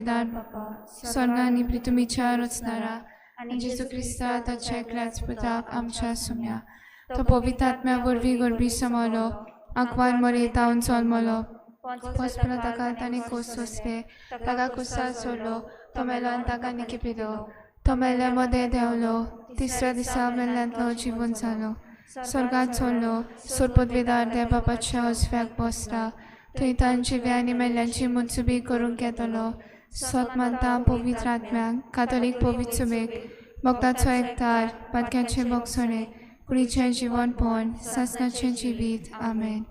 दार बापा, स्वर्गा आनी पृथ्वीच्या रचणारा आनी जेजू क्रिस्ता ताच्या एकल्याच पुताक आमच्या सुम्या, तो पवित्र आत्म्या वरवीं गर्भी समलो, आंकवार मरेतावन जल्मलो, पोसपला ताका ताणें खोस सोंसले, ताका कुसार सोडलो, तो मेलो आनी ताका निकिपिलो, तो मेल्ल्या मदें देंवलो, तिसऱ्या दिसा मेल्ल्यांतलो जिवन जालो, स्वर्गात चडलो, सोरपदवेदार देव बापाच्या उजव्याक बसला, थंय तांची आनी मेल्ल्यांची मुंचुबी करूंक येतलो. सत मानता पवित्र आत्म्याक, कातोलीक पवित्र सुबेक, भक्ताचो एकतार, पातक्याचें भोगसणें, कुडीचें जिवनपण, सासणाचें जिवीत. आमेन.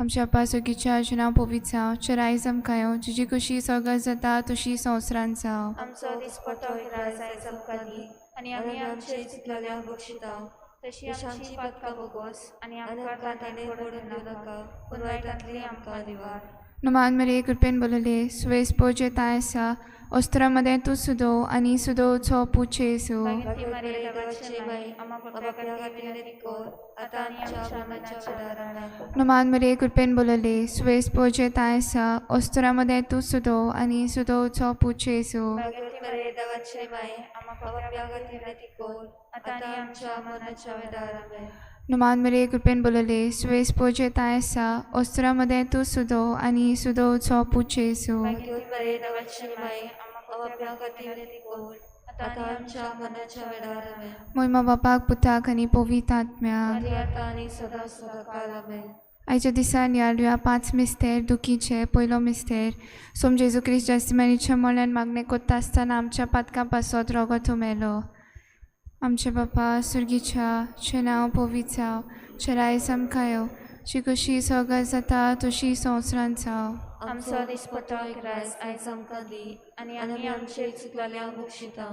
आमच्या पासोगीच्या नांव पवित्र जावं, तुजें रायज आमकां येवं, तुजी खुशी स्वर्गात जाता तशी संवसारांत जावं. आमचो दिसपटो ग्रास आयज आमकां दी आनी आमी आमचे चुकलेल्यांक बक्षिता तशी आमची पातकां भोगोस आनी आमकां ताणें पडून दिवं नाका, पूण वायटांतली आमकां निवार. नमान मरे, कृपेन बोलले, सुवेस पोजे ताय आसा, अस्त्रा मदें तूं सुदो आनी सुदोचो पूत जेजू. भाग्यवती मरिये, देवाची माई, आम्हा पाप्यां खातीर विनंती कर, आतां आनी आमच्या मरणाच्या वेळार. आमेन. नमान मरे, कृपेन बोलले, सुवेस पोजे ताय आसा, अस्त्रा मदें तूं सुदो आनी सुदोचो पूत जेजू. भाग्यवती मरिये, देवाची माई, आम्हा पाप्यां खातीर विनंती कर, आतां आनी आमच्या मरणाच्या वेळार. आमेन. नमान मरे, कृपेन बोलले, सुवेस पोजे ताय आसा, अस्त्रा मदें तूं सुदो आनी सुदोचो पूत जेजू. भाग्यवती मरिये, देवाची माई, आम्हा पाप्यां खातीर विनंती कर, आतां आनी आमच्या मरणाच्या वेळार. आमेन. मोहिमा बापाक, पुताक आनी पवित्र आत्म्याक, आनी आतां आनी सदां सदां काल. आमेन. आयच्या दिसा नियाळुया पांच मिस्तेर दुखीचे. पयलो मिस्तेर, सोम जेजू क्रिस्त जास्तीमानीच्या मोल्यान मागणें कोत्ता आसतना आमच्या पातकां पासत रोगोत मेलो. आमचे बापा सुर्गीच्या, तुजें नांव पवित्र जावं, तुजें रायज आमकां येवं, तुजी कशी स्वर्गात जाता तशी संवसारांत जावं. आमचो दिसपटो ग्रास आयज आमकां दी आनी आमी आमचे चुकलेल्यांक बक्षिता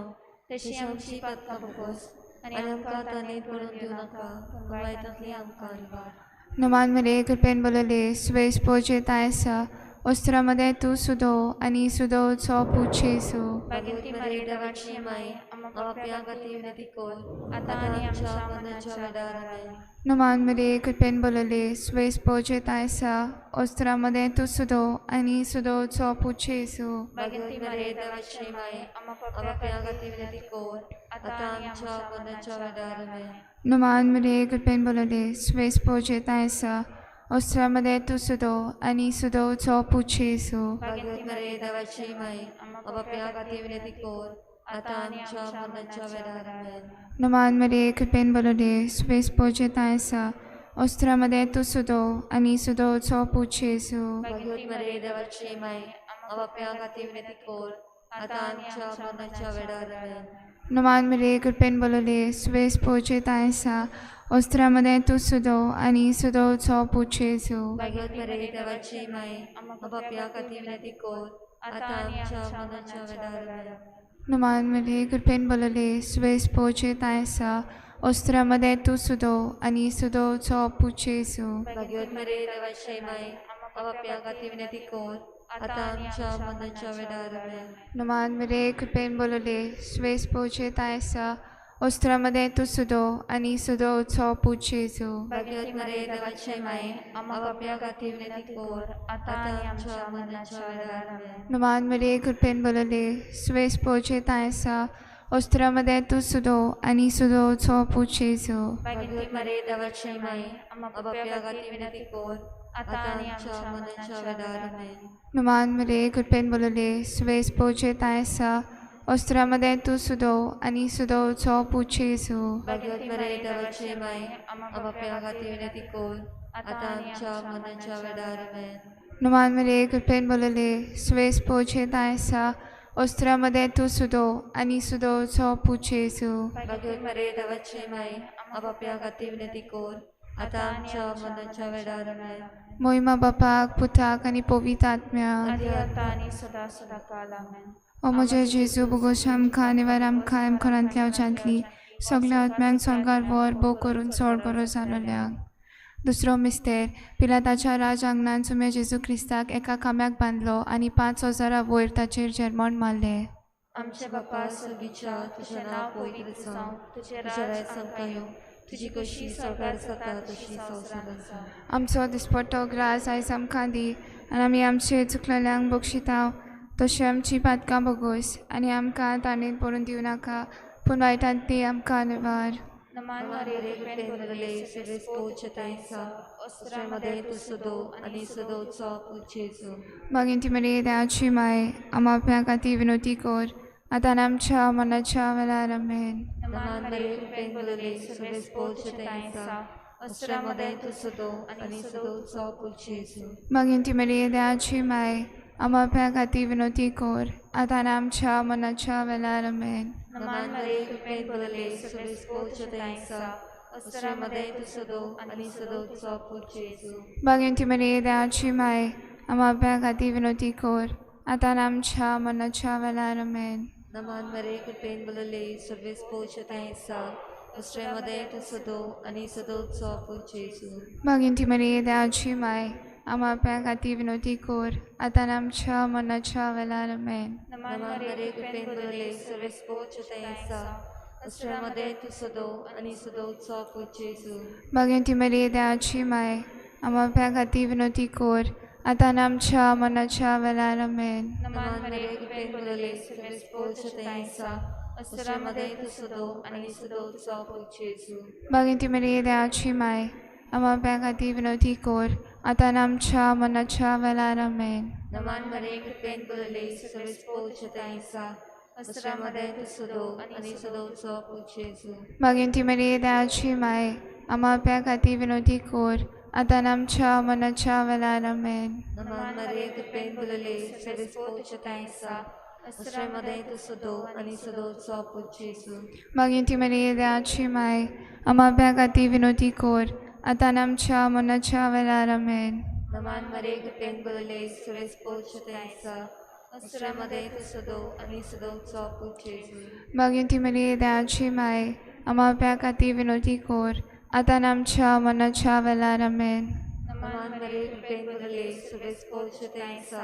तशी आमची पातकां भोगोस आनी आमकां ताणें पडून दिवं नाका, पूण वायटांतली आमकां निवार. नमान मरे, कृपेन बोलले, सुवेस पोजे ताय आसा, अस्त्रा मदें तूं सुदो आनी सुदोचो पूत जेजू. भाग्यवती मरिये, देवाची माई, आम्हा पाप्यां खातीर विनंती कर, आतां आनी आमच्या मरणाच्या वेळार. आमेन. नमान मरे, कृपेन बोलले, सुवेस पोजे ताय आसा, अस्त्रा मदें तूं सुदो आनी सुदोचो पूत जेजू. भाग्यवती मरिये, देवाची माई, आम्हा पाप्यां खातीर विनंती कर, आतां आनी आमच्या मरणाच्या वेळार. आमेन. नमान मरे, कृपेन बोलले, सुवेस पोजे ताय आसा, अस्त्रा मदें तूं सुदो आनी सुदोचो पूत जेजू. भाग्यवती मरिये, देवाची माई, आम्हा पाप्यां खातीर विनंती कर, आतां आमच्या मरणाच्या वेळार. आमेन. नमान मरे, कृपेन बोलले, सुवेस पोजे ताय आसा, अस्त्रा मदें तूं सुदो आनी सुदोचो पूत जेजू. भाग्यवती मरिये, देवाची माई, आम्हा पाप्यां खातीर विनंती कर, आतां आमच्या मरणाच्या वेळार. आमेन. नमान मरे, कृपेन बोलले, सुवेस पोजे ताय आसा, अस्त्रा मदें तूं सुदो आनी सुदोचो पूत जेजू. भाग्यवती मरिये, देवाची माई, आम्हा पाप्यां खातीर विनंती कर, आतां आमच्या मरणाच्या वेळार. आमेन. नमान मरे, कृपेन बोलले, सुवेस पोजे ताय आसा, अस्त्रा मदें तूं सुदो आनी सुदोचो पूत जेजू. भाग्यवती मरिये, देवाची माई, आम्हा पाप्यां खातीर विनंती कर, आतां आमच्या मरणाच्या वेळार. आमेन. नमान मरे, कृपेन बोलले, सुवेस पोजे ताय आसा, अस्त्रा मदें तूं सुदो आनी सुदोचो पूत जेजू. भाग्यवती मरिये, देवाची माई, आम्हा पाप्यां खातीर विनंती कर, आतां आमच्या मरणाच्या वेळार. आमेन. नमान मरे, कृपेन बोलले, सुवेस पोजे ताय आसा, अस्त्रा मदें तूं सुदो आनी सुदोचो पूत जेजू. भाग्यवती मरिये, देवाची माई, आम्हा पाप्यां खातीर विनंती कर, आतां आनी आमच्या मरणाच्या वेळार. आमेन. नमान मरे, कृपेन बोलले, सुवेस पोजे ताय आसा, अस्त्रा मदें तूं सुदो आनी सुदोचो पूत जेजू. भाग्यवती मरिये, देवाची माई, आम्हा पाप्यां खातीर विनंती कर, आतां आमच्या मरणाच्या वेळार. आमेन. नमान मरे, कृपेन बोलले, सुवेस पोजे ताय आसा, अस्त्रा मदें तूं सुदो आनी सुदोचो पूत जेजू. भाग्यवती मरिये, देवाची माई, आम्हा पाप्यां खातीर विनंती कर, आतां आमच्या मरणाच्या वेळार. आमेन. मोहिमा बापाक, पुताक आनी पवित्र आत्म्याक, आदी आतां आनी सदां सदां काल. आमेन. ओ म्हज्या जेजू, भोगोश आमकां आनी वार आमकां आमकारांतल्या उज्यांतली सगल्या आत्म्यांक स्वर्गार व्हर, भोव करून चड गरज जालोल्यांक. दुसरो मिस्तेर, पिलाताच्या राज आंगणान सुम्या जेजू क्रिस्ताक एका खांब्याक बांदलो आनी 5000 वयर ताचेर जेरमण मारलें. आमचे बापा सुगीच्या, तुजें नांव पवित्र जावं, तुजें तुजें राज राज आमकां आमकां येवं, येवं, तुजी कशी स्वर्गार जाता तशी संवसारांत जावं. आमचो दिसपट्टो ग्रास आयज आमकां दी आनी आमी आमचे चुकलेल्यांक बक्षितांव तशें आमची पातकां भोगोस आनी आमकां ताणें पडून दिवं नाका पूण वायटांतली आमकां निवार. नमान नमान मरिये मरिये कृपेन कृपेन भरले भरले सर्वेस्पोर सर्वेस्पोर तांचा तांचा वस्त्रामध्ये वस्त्रामध्ये तूं तूं सदो सदो आनी आनी सदोचो सदोचो पूत जेजू. मागीर ती मरिये देवाची माय आमा खातीर विनोती कर आतां आनी आमच्या मरणाच्या वेळार. आमेन. नमान नमान मरिये मरिये कृपेन कृपेन भरले भरले सर्वेस्पोर सर्वेस्पोर तांचा तांचा वस्त्रामध्ये वस्त्रामध्ये तूं तूं सदो सदो आनी आनी सदोचो सदोचो पूत जेजू. मागीर ती मरिये देवाची माय आमा खातीर विनोती कर आतां आनी आमच्या मरणाच्या वेळार. आमेन. नमान नमान मरिये मरिये कृपेन कृपेन भरले भरले सर्वेस्पोर सर्वेस्पोर तांचा तांचा वस्त्रामध्ये वस्त्रामध्ये तूं तूं सदो सदो आनी आनी सदोचो सदोचो पूत पूत जेजू. जेजू. मागीर ती मरिये देवाची माय आमा खातीर विनोती कर आतां आनी आमच्या मरणाच्या वेळार. आमेन. नमान मरिये कृपेन भरले सर्वेस्पोर तांचा वस्त्रामध्ये तूं सदो आनी सदोचो पूत जेजू. मागीर ती मरिये देवाची माय आमा खातीर विनोती कर आतां आनी आमच्या मरणाच्या वेळार. आमेन. नमान नमान मरिये मरिये कृपेन कृपेन भरले भरले सर्वेस्पोर सर्वेस्पोर तांचा तांचा वस्त्रामध्ये वस्त्रामध्ये तूं तूं सदो सदो आनी आनी सदोचो सदोचो पूत पूत जेजू. जेजू. मागीर ती मरिये देवाची माय आमा खातीर विनोती कर आतां आनी आमच्या मरणाच्या वेळार. आमेन. नमान नमान मरिये मरिये कृपेन कृपेन भरले भरले सर्वेस्पोर सर्वेस्पोर तांचा तांचा वस्त्रामध्ये वस्त्रामध्ये तूं तूं सदो सदो आनी आनी सदोचो सदोचो पूत पूत जेजू. जेजू. मागीर ती मरिये देवाची माय आमा खातीर विनोती कर आतां आनी आमच्या मरणाच्या वेळार. आमेन. नमान नमान मरिये मरिये कृपेन कृपेन भरले भरले सर्वेस्पोर सर्वेस्पोर तांचा तांचा वस्त्रामध्ये वस्त्रामध्ये तूं तूं सदो सदो आनी आनी सदोचो सदोचो पूत जेजू. मागीर ती मरिये देवाची माय आमा खातीर विनोती कर आतां आनी आमच्या मरणाच्या वेळार. आमेन. नमान नमान मरिये मरिये कृपेन कृपेन भरले भरले सर्वेस्पोर सर्वेस्पोर तांचा तांचा वस्त्रामध्ये वस्त्रामध्ये तूं तूं सदो सदो आनी आनी सदोचो सदोचो पूत पूत जेजू. जेजू. मागीर ती मरिये देवाची माय आमा खातीर विनोती कर आतां आनी आमच्या मरणाच्या वेळार. आमेन. नमान नमान मरिये मरिये कृपेन कृपेन भरले भरले सर्वेस्पोर सर्वेस्पोर तांचा तांचा वस्त्रामध्ये वस्त्रामध्ये तूं तूं सदो सदो आनी आनी सदोचो सदोचो पूत पूत जेजू. जेजू. मागीर ती मरिये देवाची माय आमा खातीर विनोती कर आतां आनी आमच्या मरणाच्या वेळार. आमेन. नमान नमान मरिये मरिये कृपेन कृपेन भरले भरले सर्वेस्पोर सर्वेस्पोर तांचा तांचा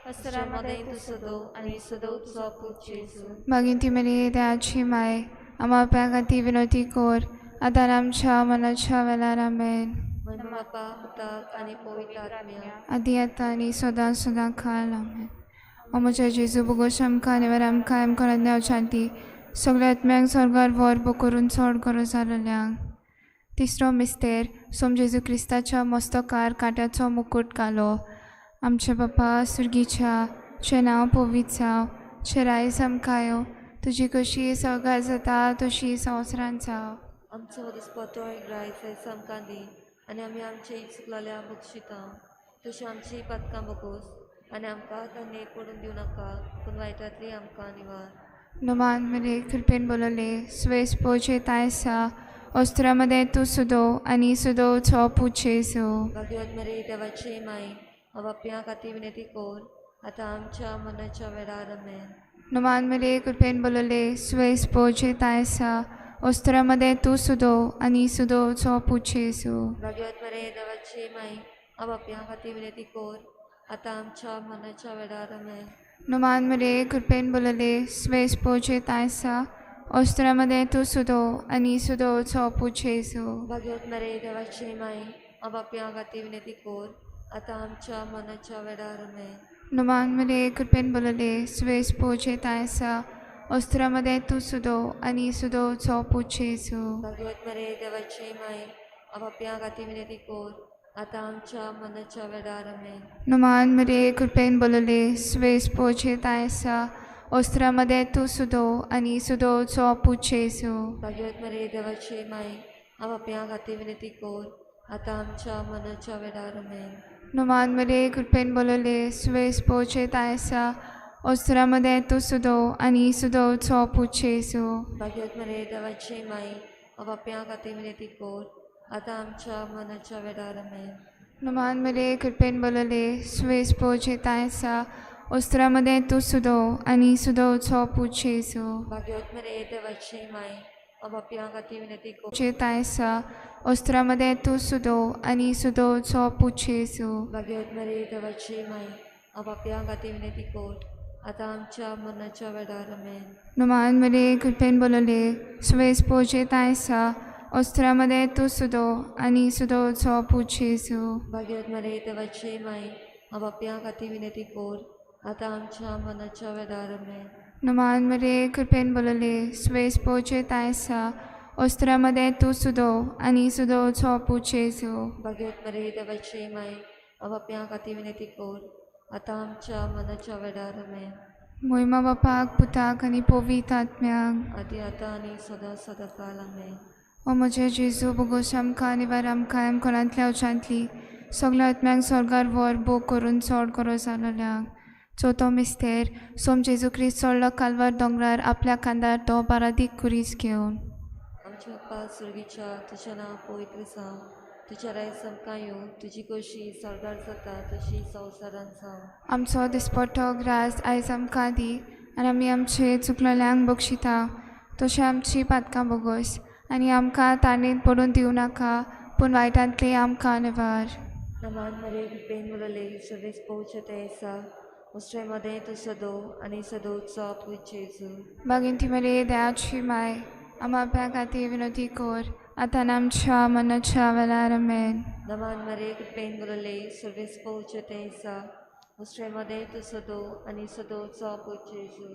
वस्त्रामध्ये वस्त्रामध्ये तूं तूं सदो सदो आनी आनी सदोचो सदोचो पूत पूत जेजू. जेजू. मागीर ती मरिये देवाची माय आमा खातीर विनोती कर आतां आनी आमच्या मरणाच्या वेळार. आमेन. महिमा बापा पुताक आनी पवित्र आत्म्याक. आदी आतां आनी सदां सदां खाल. आमेन. ओ म्हज्या जेजू भोगोस आमकां आनी वर आमकां आमकां शांती सगळ्या आत्म्यांक स्वर्गार व्हर बो करून चड गरज जाल्ल्यांक. तिसरो मिस्तेर सोम जेजू क्रिस्ताच्या मस्तकार कांट्याचो मुकूट घालो. आमच्या बापा सुर्गीच्या तुजें नांव पवित्र जावं, तुजें रायज आमकां येवं, तुजी कशी स्वर्गार जाता तशी संवसारांत जावं. आमचो वदस्पोतो ग्रायस आयज आमकां दी आनी आमी आमचे चुकलेल्या बक्षिता तशी आमची पातकां बगोस आनी आमकां तांणी पडून दिवं नाका पूण वायटांतली आमकां निवार. नमान मरे कृपेन बोलले स्वेस पोचे तायसा वस्त्रामध्ये तूं सुदो आनी सुदोचो पूत जेजू. भाग्यवत मरिये देवाची माई बाप्या खातीर विनंती कर आतां आमच्या मरणाच्या वेळार. आमेन. नमान मरे कृपेन बोलले स्वेस पोचे तायसा वस्त्रामध्ये तूं सुदो आनी सुदोचो पूत जेजू. भाग्यवत मरिये देवाची माई बाप्या खातीर विनंती कर आतां आमच्या मरणाच्या वेळार. आमेन. नमान मरे कृपेन बोलले स्वेस पोचे तायसा वस्त्रामध्ये तूं सुदो आनी सुदोचो पूत जेजू. भाग्यवत मरिये देवाची माई बाप्या खातीर विनंती कर आतां आमच्या मरणाच्या वेळार. आमेन. नमान मरे कृपेन बोलले स्वेस पोचे तायसा वस्त्रामध्ये तूं सुदो आनी सुदोचो पूत जेजू. भाग्यवत मरिये देवाची माई बाप्या खातीर विनंती कर आतां आमच्या मरणाच्या वेळार. आमेन. नमान मरे कृपेन बोलले स्वेस पोचे तायसा वस्त्रामध्ये तूं सुदो आनी सुदोचो पूत जेजू. भाग्यवत मरिये देवाची माई बाप्या खातीर विनंती कर आतां आमच्या मरणाच्या वेळार. आमेन. नमान मरे कृपेन बोलले स्वेस पोचे तायसा वस्त्रामध्ये तूं सुदो आनी सुदोचो पूत जेजू. भाग्यवत मरिये देवाची माई बाप्या खातीर विनंती कर आतां आमच्या मरणाच्या वेळार. आमेन. नमान मरे कृपेन बोलले स्वेस पोचे तायसा वस्त्रामध्ये तूं सुदो आनी सुदोचो पूत जेजू. भाग्यवत मरिये देवाची माई बाप्या खातीर विनंती कर पोचे तायसा वस्त्रामध्ये तूं सुदो आनी सुदोचो पूत जेजू. भाग्यवत मरिये देवाची माई बाप्या खातीर विनंती कर आतां आमच्या मरणाच्या वेळार. आमेन. नमान मरे कृपेन बोलले स्वेस पोचे तायसा वस्त्रामध्ये तूं सुदो आनी सुदोचो पूत जेजू. भाग्यवत मरिये देवाची माई बाप्या खातीर विनंती कर आतां आमच्या मनाच्या वेळार आमेन. नमान मरे कृपेन बोलले स्वेस पोचे तायसा ओस्त्रा मदें तूं सुदो आनी सुदोचो पूत जेजू. भाग्यवत मरे देवाची माय आपाप्या खातीर विनंती कर आतां आमच्या मनाच्या वेळार आमेन. मोहिमा बापाक पुताक आनी पवित्र आत्म्याक आदी आतां आनी सदां सदां काल आमेन. ओ म्हजे जेजू बोगोस आमकां निवार आमकां आमकोणांतल्या उचांतली सगल्या आत्म्यांक स्वर्गार व्हर भोग करून चड करो जालोल्यांक. चवथो मिस्तेर सोम जेजू क्रिस्त चडलो कालवार दोंगरार आपल्या खांदार तो बारादीक कुरीस घेवन. आमच्या बाप्पा सुर्गीच्या तुजें नांव पवित्र जावं, तुजें रायस आमकां येवं, तुजी खोशी स्वर्गार जाता तशी संवसारांत जावं. आमचो दिसपट्टो ग्रास आयज आमकां दी आनी आमी आमचे चुकलेल्यांक बक्षिता तशें आमची पातकां बोगोस आनी आमकां ताणेंत पडून दिवं नाका पूण वायटांतली आमकां निवार. नमान मरे कृपेन मुरले सर्वेस पोवचे आसा मुसरे मदें तूं सदो आनी सदोचो पूत जेजू. बागीन ती मरे दयाची माय आमा खातीर विनोती कर आतां आमच्या मनाच्या वेळार आमेन. नमान मरे कृपेन मुरले सर्वेस पोवचे आसा मुसरे मदें तूं सदो आनी सदोचो पूत जेजू.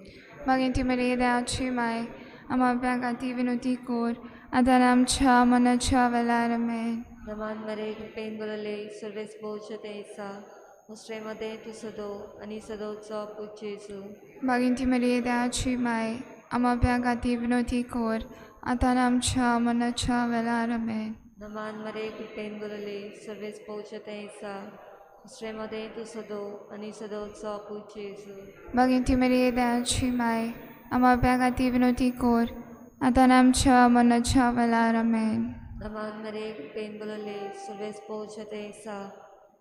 बागीन ती मरे दयाची माय आमा खातीर विनोती कर आतां आमच्या मनाच्या वेळार आमेन. नमान मरे कृपेन बोलले सर्वेस पोवचे आसा मुसरे मदें तूं सदो आनी सदोचो पूत जेजू. बागीन ती मरे दयाची माय आमा खातीर विनोती कर आतां आमच्या मनाच्या वेळार आमेन. नमान मरे कृपेन बोलले सर्वेस पोवचे आसा मुसरे मदें तूं सदो आनी सदोचो पूत जेजू. बागीन ती मरे दयाची माय आमा खातीर विनोती कर आतां आमच्या मनाच्या वेळार आमेन. नमान मरे कृपेन बोलले सर्वेस पोवचे आसा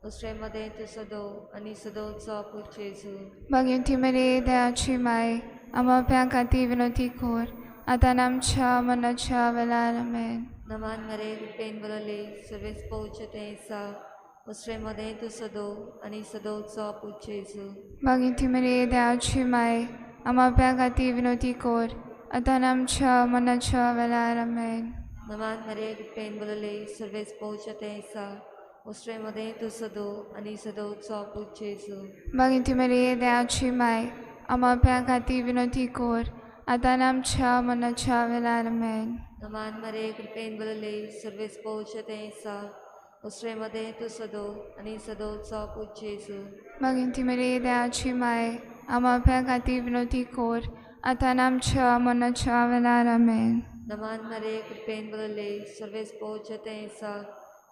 मुसरे मदें तूं सदो आनी सदोचो पूत जेजू. बागीन ती मरे दयाची माय आमा खातीर विनोती कर आतां आमच्या मनाच्या वेळार आमेन. नमान मरे कृपेन बोलले सर्वेस पोवचे आसा मुसरे मदें तूं सदो आनी सदोचो पूत जेजू. बागीन ती मरे दयाची माय आमा खातीर विनोती कर आतां आमच्या मनाच्या वेळार आमेन. नमान मरे कृपेन बोलले सर्वेस पोवचे आसा मुसरे मदें तूं सदो आनी सदोचो पूत जेजू. बागीन ती मरे दयाची माय आमा खातीर विनोती कर आतां आमच्या मनाच्या वेळार आमेन. नमान मरे कृपेन बोलले सर्वेस पोवचे आसा मुसरे मदें तूं सदो आनी सदोचो पूत जेजू. बागीन ती मरे दयाची माय आमा खातीर विनोती कर आतां आमच्या मनाच्या वेळार आमेन. नमान मरे कृपेन बोलले सर्वेस पोवचे आसा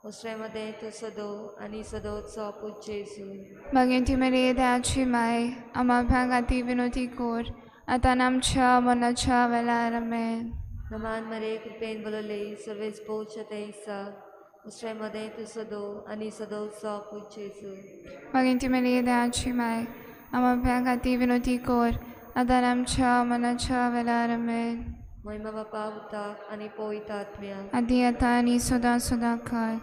मुसरे मदें तूं सदो आनी सदोचो पूत जेजू. बागीन ती मरे दयाची माय आमा खातीर विनोती कर आतां आमच्या मनाच्या वेळार आमेन. नमान मरे कृपेन बोलले सर्वेस पोवचे आसा मुसरे मदें तूं सदो आनी सदोचो पूत जेजू. बागीन ती मरे दयाची माय आमा खातीर विनोती कर आतां आमच्या मनाच्या वेळार आमेन. महिमा बापा पुताक आनी पवित्र आत्म्याक आदी आतां आनी सदां सदां काल.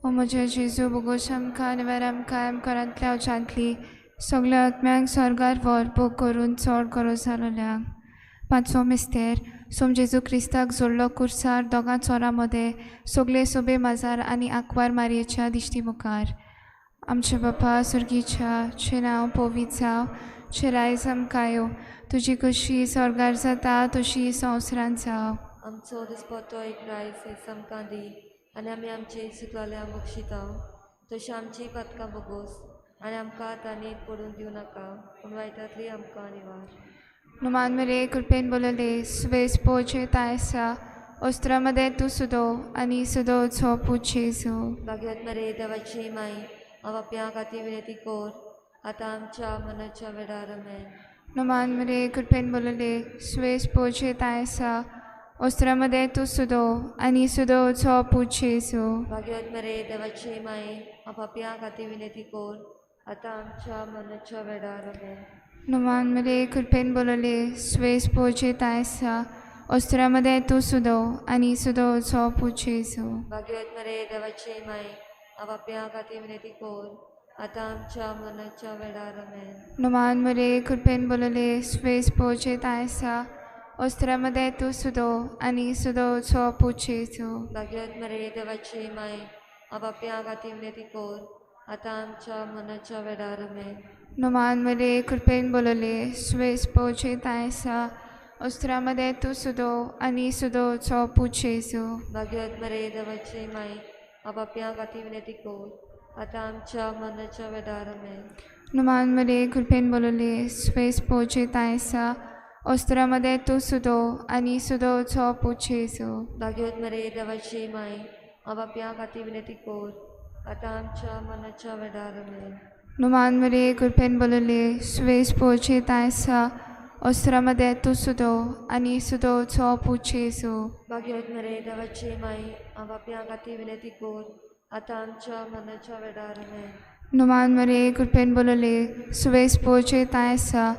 ओ म्हजे जेजू बोगोस आमकां निवार आमकां आमकारांतल्या उचांतली सगल्या आत्म्यांक स्वर्गार व्हर भोग करून चड करो जालोल्यांक. पांचवो मिस्तेर सोम जेजू क्रिस्ताक जोडलो कुर्सार दोगां चोरां मदें सगळे सोबे माजार आनी आंकवार मारयेच्या दिश्टी मुखार. आमच्या बापा सुर्गीच्या तुजें नांव पवित्र जावं, तुजें रायज आमकां येवं, तुजी खोशी स्वर्गार जाता तशी संवसारांत जावं. आमचो दिसपट्टो एक रायस आयज आमकां दी आनी आमी आमचे चुकलेल्या बक्षिता तशी आमची पातकां बोगोस आनी आमकां ताणें पडून दिवं नाका पूण वायटांतली आमकां निवार. नुमान मरे कृपेन बोलले स्वेस पोचे तायसा ओस्त्रा मदें तूं सुदो आनी सुदोचो पूत जेजू. भाग्यवत मरे देवाची माय आपाप्या खातीर विनंती कर आतां आमच्या मनाच्या वेळार आमेन. नुमान मरे कृपेन बोलले स्वेस पोचे तायसा ओस्त्रा मदें तूं सुदो आनी सुदोचो पूत जेजू. भाग्यवत मरे देवाची माय आपाप्या खातीर विनंती कर आतां आमच्या मनाच्या वेळार आमेन. नुमान मरे कृपेन बोलले स्वेस पोचे तायसा ओस्त्रा मदें तूं सुदो आनी सुदोचो पूत जेजू. भाग्यवत मरे देवाची माय आपाप्या खातीर विनंती कर आतां आमच्या मनाच्या वेळार आमेन. नुमान मरे कृपेन बोलले स्वेस पोचे तायसा ओस्त्रा मदें तूं सुदो आनी सुदोचो पूत जेजू. भाग्यवत मरे देवाची माय आपाप्या खातीर विनंती कर आतां आमच्या मनाच्या वेळार आमेन. नोमान मरे कृपेन बोलले स्वेस पोचे तायसा ओस्त्रामध्ये तूं सुदो आनी सुदोचो पूत जेजू. भाग्यवत मरे देवाची माई आपापल्या खातीर विनंती कर आतां आमच्या मरणाच्या वेळार आमेन. नोमान मरे कृपेन बोलले स्वेस पोचे तायसा ओस्त्रामध्ये तूं सुदो आनी सुदोचो पूत जेजू. भाग्यवत मरे देवाची माई आपापल्या खातीर विनंती कर आतां आमच्या मरणाच्या वेळार आमेन. नोमान मरे कृपेन बोलले स्वेस पोचे तायसा ओस्त्रामध्ये तूं सुदो आनी सुदोचो पूत जेजू. भाग्यवत मरे देवाची माई आपापल्या खातीर विनंती कर आतां आमच्या मरणाच्या वेळार आमेन. नोमान मरे कृपेन बोलले सुवेस पोचे तायसा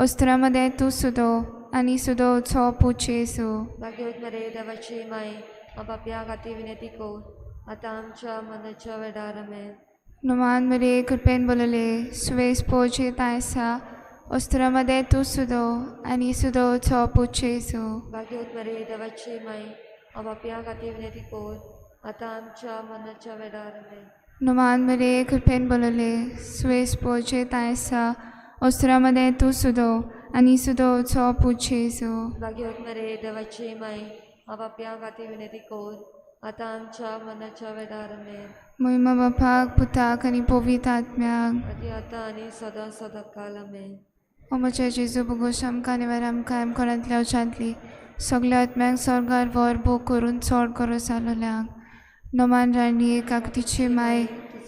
ओस्त्रामध्ये तूं सुदो आनी सुदोचो पूत जेजू. भाग्यवत मरे देवाची माई आपापल्या खातीर विनंती कर आतां आमच्या मरणाच्या वेळार आमेन. नोमान मरे कृपेन बोलले सुवेस पोचे तायसा ओस्त्रामध्ये तूं सुदो आनी सुदोचो पूत जेजू. भाग्यवत मरे देवाची माई आपापल्या खातीर विनंती कर आतां आमच्या मरणाच्या वेळार आमेन. नोमान मरे कृपेन बोलले सुवेस पोचे तायसा ओस्त्रामध्ये तूं सुदो आनी सुदोचो पूत जेजू. भाग्यवत मरे देवाची माई आपापल्या खातीर विनंती कर आतां आमच्या मरणाच्या वेळार आमेन. मोहिमा बापाक पुताक आनी पवित्र आत्म्याक आनी आतां आनी सदां सदां काल आमेन. ओ म्हज्या जेजू भोगोस आमकां निवार आमकां आमकोणांतल्या उचांतली सगल्या आत्म्यांक स्वर्गार व्हर भोग करून चड करो जालोल्यांक. नोमान राणी काकतीची माय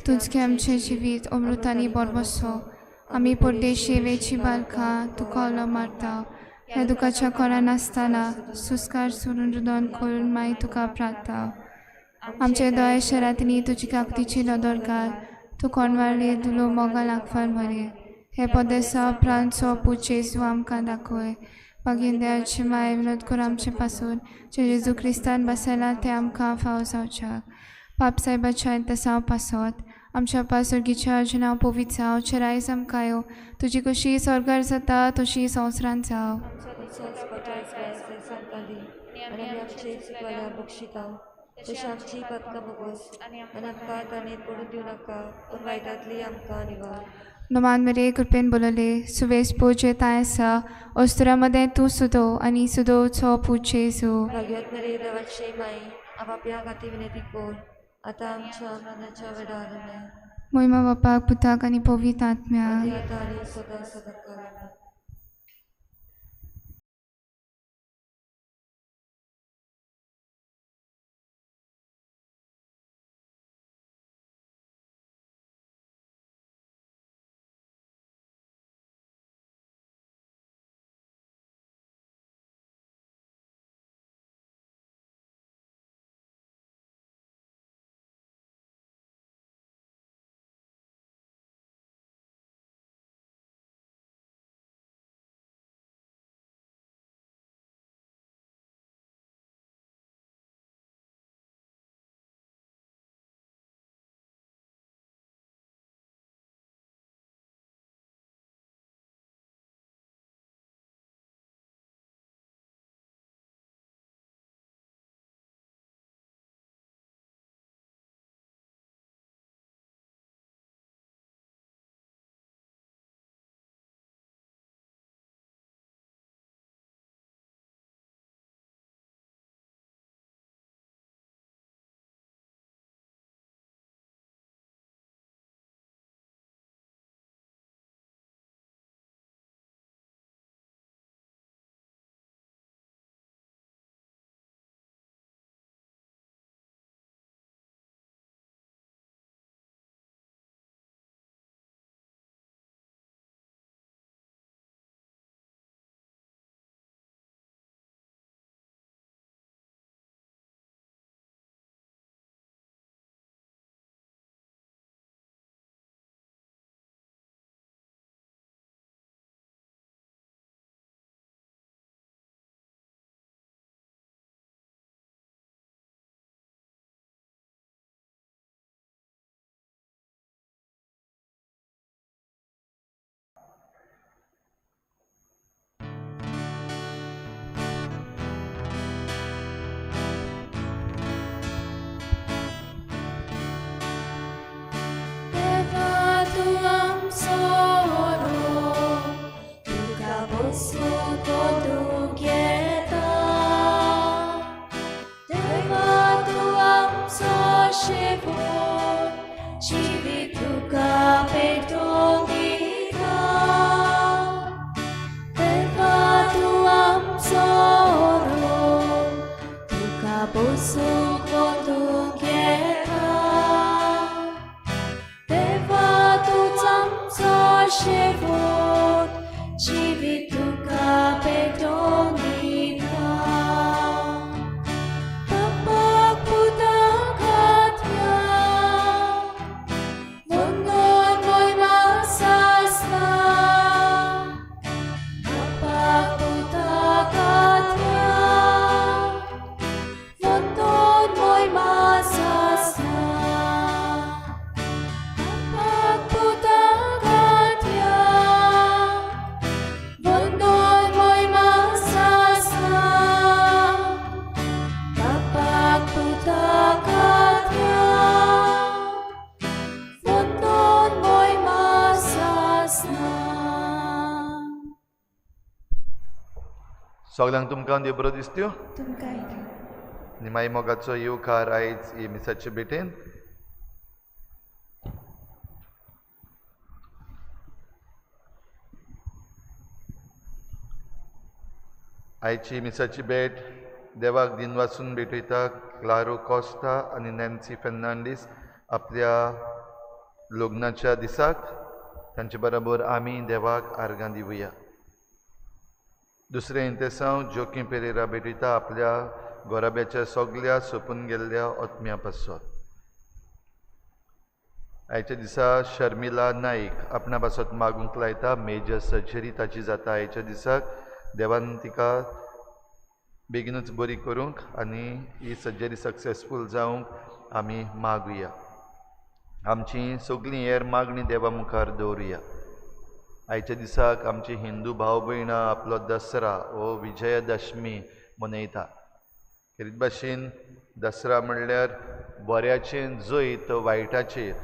तूंच की आमचें जिवीत अमृत आनी बोरबसो आमी परदेशी वेची बालकां तुका उलो मारता ह्या दुखाच्या कोणा नासतना सुस्कार सोडून रुदन करून माई तुका प्रार्था. आमचे दोळे शरांतनी तुजी काकतीची नदर घाल तूं कोणवाळी दुलो मोगा लागफार मरे हे पदेसा उपरांतचो पूत जेजू आमकां दाखय. मागीर देवाची माय विनोद कर आमचे पासून जे जेजू क्रिस्तान बसयला तें आमकां फावो जावच्याक. पाप सायबाच्या तसांव पासत आमच्या पासुर्गीच्या नांव पवित्र जावं रायज आमकां यो तुजी कशी स्वर्गार जाता तशी संवसारांत जावं. आनी आमचे चुकल्या बक्षिता तशें आमची पातकां भोगोस आनी आमकां ताणें पडून दिवं नाका पूण वायटांतली आमकां निवार. नोमान मरे कृपेन बोलले सुवेस पोचे ताय आसा ओस्तुरामध्ये तूं सुदो आनी सुदोचो पूत जेजू. भाग्यवत मरे देवाची माई आपापल्या खातीर विनंती कर आतां आमच्या मरणाच्या वेळार आमेन. मोहिमा बापाक पुताक आनी पवित्र आत्म्याक आनी आतां आनी सदां सदां काल आमेन. वंदूंक येता. देवा तूं आमचो शेवट, जिवीत तुका पेटोवन दिता. देवा तूं आमचो रोम, तुका बसूंक वंदूंक येता. देवा तूंच आमचो शेवट, जिवीत तुका पेटोवन दिता. बापाक पुताक आत्म्याक वंदन मोहिमा सासना. बापाक पुताक आत्म्याक वंदन मोहिमा सासना. बापाक पुताक आत्म्याक वंदन मोहिमा सासना. बापाक पुताक आत्म्याक वंदन मोहिमा सासना. सगल्यांक तुमकां देव बरो दिसत्यो. तुमकां. निमाई मोगाचो येवकार आयज ही मिसाचे भेटेन. आयची मिसाची भेट देवाक दिनवासून भेटयता क्लारो कोस्ता आनी नॅन्सी फेर्नांडीस आपल्या लग्नाच्या दिसाक. तांचे बरोबर आमी देवाक आर्गां दिवया. दुसरें इंतेसांव जोकीं पेरेरा भेटयता आपल्या गोराब्याच्या सगल्या सोंपून गेल्ल्या आत्म्या पासत. आयच्या दिसा शर्मिला नाईक आपणा पासत मागूंक लायता. मेजर सर्जरी ताची जाता आयच्या दिसाक. देवान तिका बेगीनूच बरी करूंक आनी ही सर्जरी सक्सेसफूल जावंक आमी मागुया. आमची सगळीं हेर मागणी देवा मुखार दवरुया. आयच्या दिसाक आमची हिंदू भाव भयणां आपलो दसरा हो विजयादशमी मनयता. खेरीत भाशेन दसरा म्हणल्यार बऱ्याचें जैत वायटाचेर.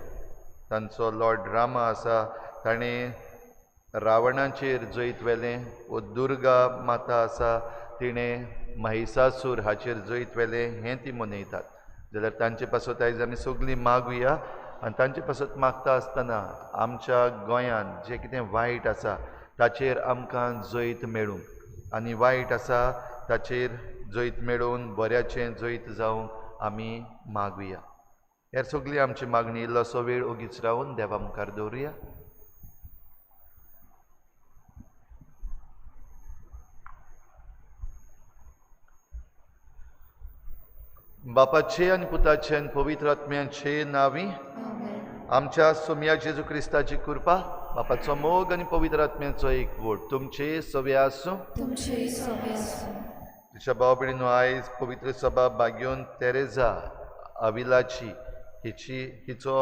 तांचो लॉर्ड रामा आसा, ताणें रावणाचेर जैत व्हेलें. वो दुर्गा माता आसा, तिणें महिसासूर हाचेर जैत व्हेलें हें ती मनयतात. जाल्यार तांचे पासत आयज आमी सगळीं मागुया आनी तांचे पासत मागता आसतना आमच्या गोंयांत जें कितें वायट आसा ताचेर आमकां जैत मेळूंक आनी वायट आसा ताचेर जैत मेळोवन बऱ्याचें जैत जावंक आमी मागुया. हेर सगळी आमची मागणी इल्लोसो वेळ ओगीच रावन देवा मुखार दवरुया. बापाचे आनी पुताचे आनी पवित्र आत्म्याचे नांवी आमच्या सोमया जेजू क्रिस्ताची कृपा, बापाचो मोग आनी पवित्र आत्म्याचो एकवट तुमचे सवे आसूं. तुमचे सवे आसूं. तुज्या भाव भयणीनो, आयज पवित्र सभा भाग्योन तेरेजा अविलाची हिची हिचो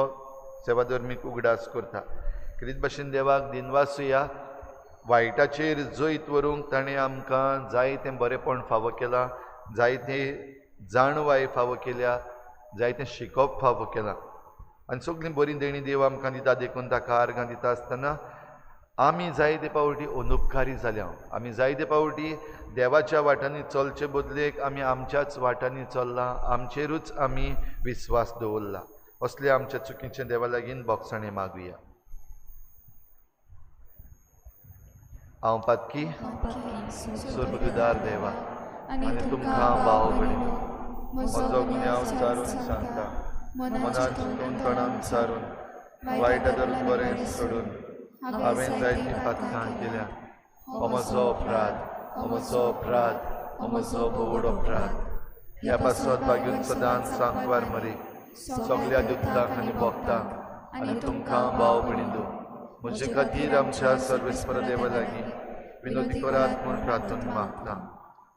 सेवाधर्मीक उगडास करता. खेरीत भाशेन देवाक दिनवासुया. वायटाचेर जैत व्हरूंक ताणें आमकां जायतें बरेंपण फावो केलां, जायतें जाणवाय फावो केल्या, जायतें शिकोवप फावो केलां आनी सगळीं बरीं देणीं देव आमकां दिता. देखून ताका आर्गां दिता आसतना आमी जायते पावटी अनुपकारी जाल्या. आमी जायते पावटी देवाच्या वाटांनी चलचे बदलेक आमी आमच्याच वाटांनी चल्ला, आमचेरूच आमी विस्वास दवरला. असले आमच्या चुकीचें देवा लागीं बोगसाणें मागुया. हांव पातकी सुर्बुदार देवा आनी तुमकां भाव भयणीनो म्हजो गुन्यांव सारून सांगता. मनान चिंतून तणान सारून वायट धरून बरें सोडून हांवें जायतीं पातकां केल्या. हो म्हजो अपराध, हो म्हजो अपराध, हो म्हजो भोवड अपराध. ह्या पासत भाग्यून सदांच सांकवार मरी सगल्या दुखतांक आनी भोगतांक आनी तुमकां भाव भयणीनो म्हजे खातीर आमच्या सर्वेस्पर देवा लागीं विनोदी करात म्हूण प्रार्थना मागता.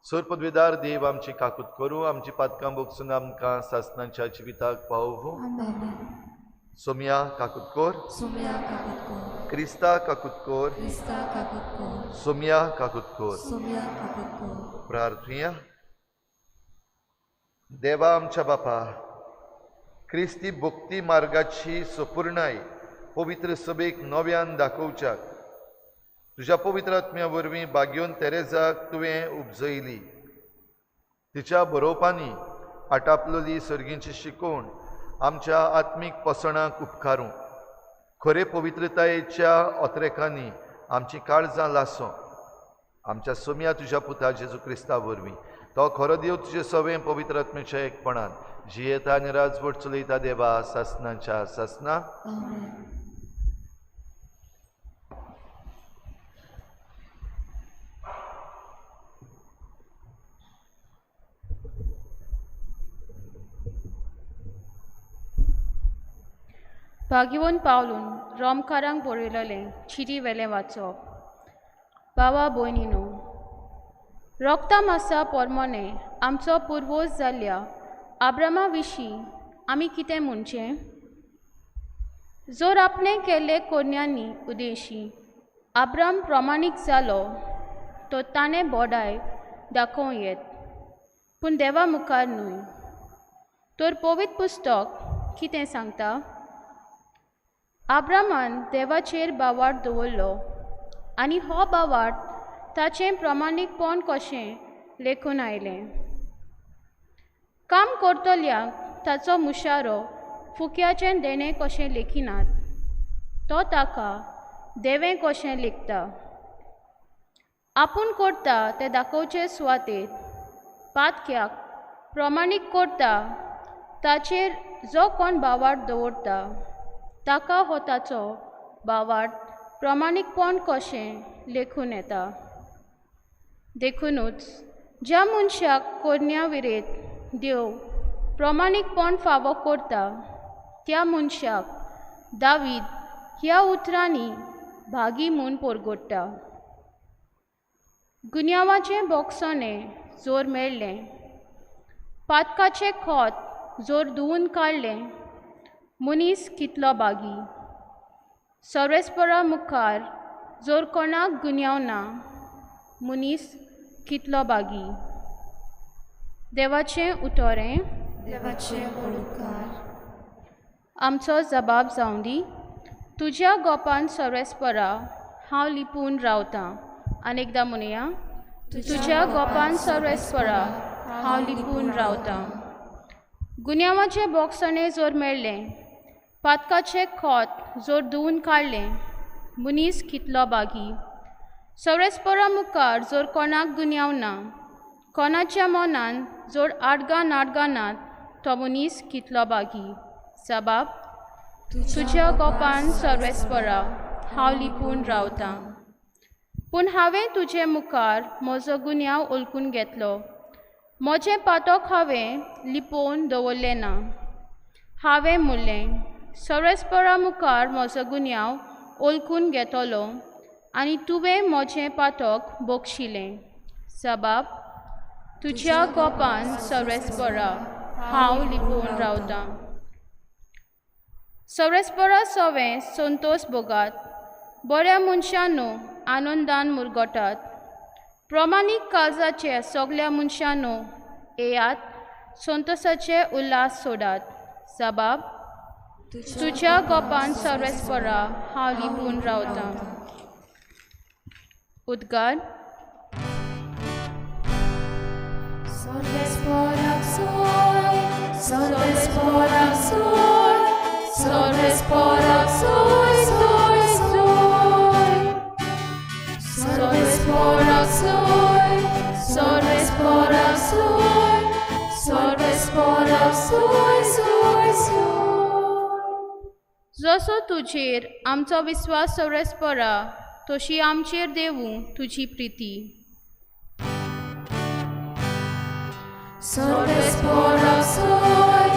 सोर पदवेदार देव आमची काकूत करूं, आमची पातकां भोगसून आमकां सासनाच्या जिविताक पावोवं. सोमया काकूत कोर, सोमया काकूत कोर, क्रिस्ता काकूत कोर, क्रिस्ता काकूत कोर, सोमया काकूत कोर, सोमया काकूत कोर. प्रार्थुया. देवा आमच्या बापा, क्रिस्ती भक्ती मार्गाची सपूर्णाय पवित्र सभेक नव्यान दाखोवच्याक तुज्या पवित्र आत्म्या वरवीं बागयोन तेरेजाक तुवें उपजयली। तिच्या बरोवपांनी आटापलोली सर्गींची शिकवण आमच्या आत्मीक पोसणाक उपकारूं। खरे पवित्रतायेच्या ओत्रेकांनी आमची काळजां लासों। आमच्या सोम्या तुज्या पुता जेजू क्रिस्ता वरवीं तो खरो देव तुजे सवें पवित्र आत्म्याच्या एकपणान जियेता आनी राजवट चलयता देवा सासनाच्या सासना। भाग्यवंत पावलून रोमकारांक बरयलेलें चिटी वेलें वाचप। बाबा भयणीनो, रोगता मासा पोरमोने आमचो पुर्वज जाल्ल्या आब्रामा विशीं आमी कितें म्हणचें? जोर आपणें केल्ले कोन्यांनी उदेशी आब्राम प्रमाणीक जालो तो ताणें बोडाय दाखोवं येत, पूण देवा मुखार न्हय। तर पवित्र पुस्तक कितें सांगता? आब्रामान देवाचेर बावाट दवरलो आनी हो बावाट ताचें प्रमाणीकपण कशें लेखून आयलें। काम करतल्याक ताचो मुशारो फुक्याचें देणें कशें लेखिनात, तो ताका देवें कशें लेखता। आपूण करता तें दाखोवचे सुवातेर पातक्याक प्रमाणीक करता ताचेर जो कोण बावाट दवरता ताका हो ताचो बावाट प्रमाणीकपण कशें लेखून येता। देखुनूच ज्या मनशाक कोरण्या विरेत देव प्रमाणीकपण फावो करता त्या मनशाक दावीद ह्या उतरांनी भागी म्हूण परगोडटा। गुन्यांवाचें बोगसणें जोर मेळ्ळें, पातकाचें खोत जोर धुवून काडलें, मनीस कितलो बागी। सर्वेस्परा मुखार जोर कोणाक गुन्यांव ना, मनीस कितलो बागी। देवाचें उतोरें, देवाचें उपकार। आमचो जबाब जावं दी। तुज्या गोपान सर्वेस्परा हांव लिपून रावतां। आनी एकदां म्हणया, तुज्या गोपान सर्वेस्परा हांव लिपून रावतां। गुन्यांवाचें बोगसणें जोर मेळ्ळें, पातकाचें खोत जोर धुवून काडलें, मनीस कितलो बागी। सर्वेस्परा मुखार जोर कोणाक गुन्यांव ना, कोणाच्या मनान जोर आडगां नाडगां नात, तो मनीस कितलो बागी। जबाब, तुज्या गोपान सर्वेस्परा हांव लिपून रावतां। पूण हांवें तुजे मुखार म्हजो गुन्यांव ओलकून घेतलो, म्हजें पातक हांवें लिपोवन दवरलें ना। हांवें म्हणलें, सर्वेस्परा मुखार म्हजो गुन्यांव ओलकून घेतलो आनी तुवें म्हजें पातक बक्षिलें। जबाब, तुज्या गोपान सर्वेस्परा हांव लिपून रावतां। सर्वेस्परा सवें संतोष भोगात, बऱ्या मनशांनो आनंदान मुरगटात। प्रमाणीक काळजाचे सगल्या मनशांनो येयात, संतोषाचे उल्हास सोडात। जबाब, तुज्या गोपान सर्वेस्परा हांव लिपून रावतां। उद्गार। सर्वेस्पराक सोय, सर्वेस्पराक सोय, सर्वेस्पराक सोय, सोय, सोय। सर्वेस्पराक सोय, सर्वेस्पराक सोय, सर्वेस्पराक सोय, सोय, सोय। जसो तुजेर आमचो विस्वास सर्वेस्परा, तशी आमचेर देवूं तुजी प्रिती। सर्वेस्पराक सोय,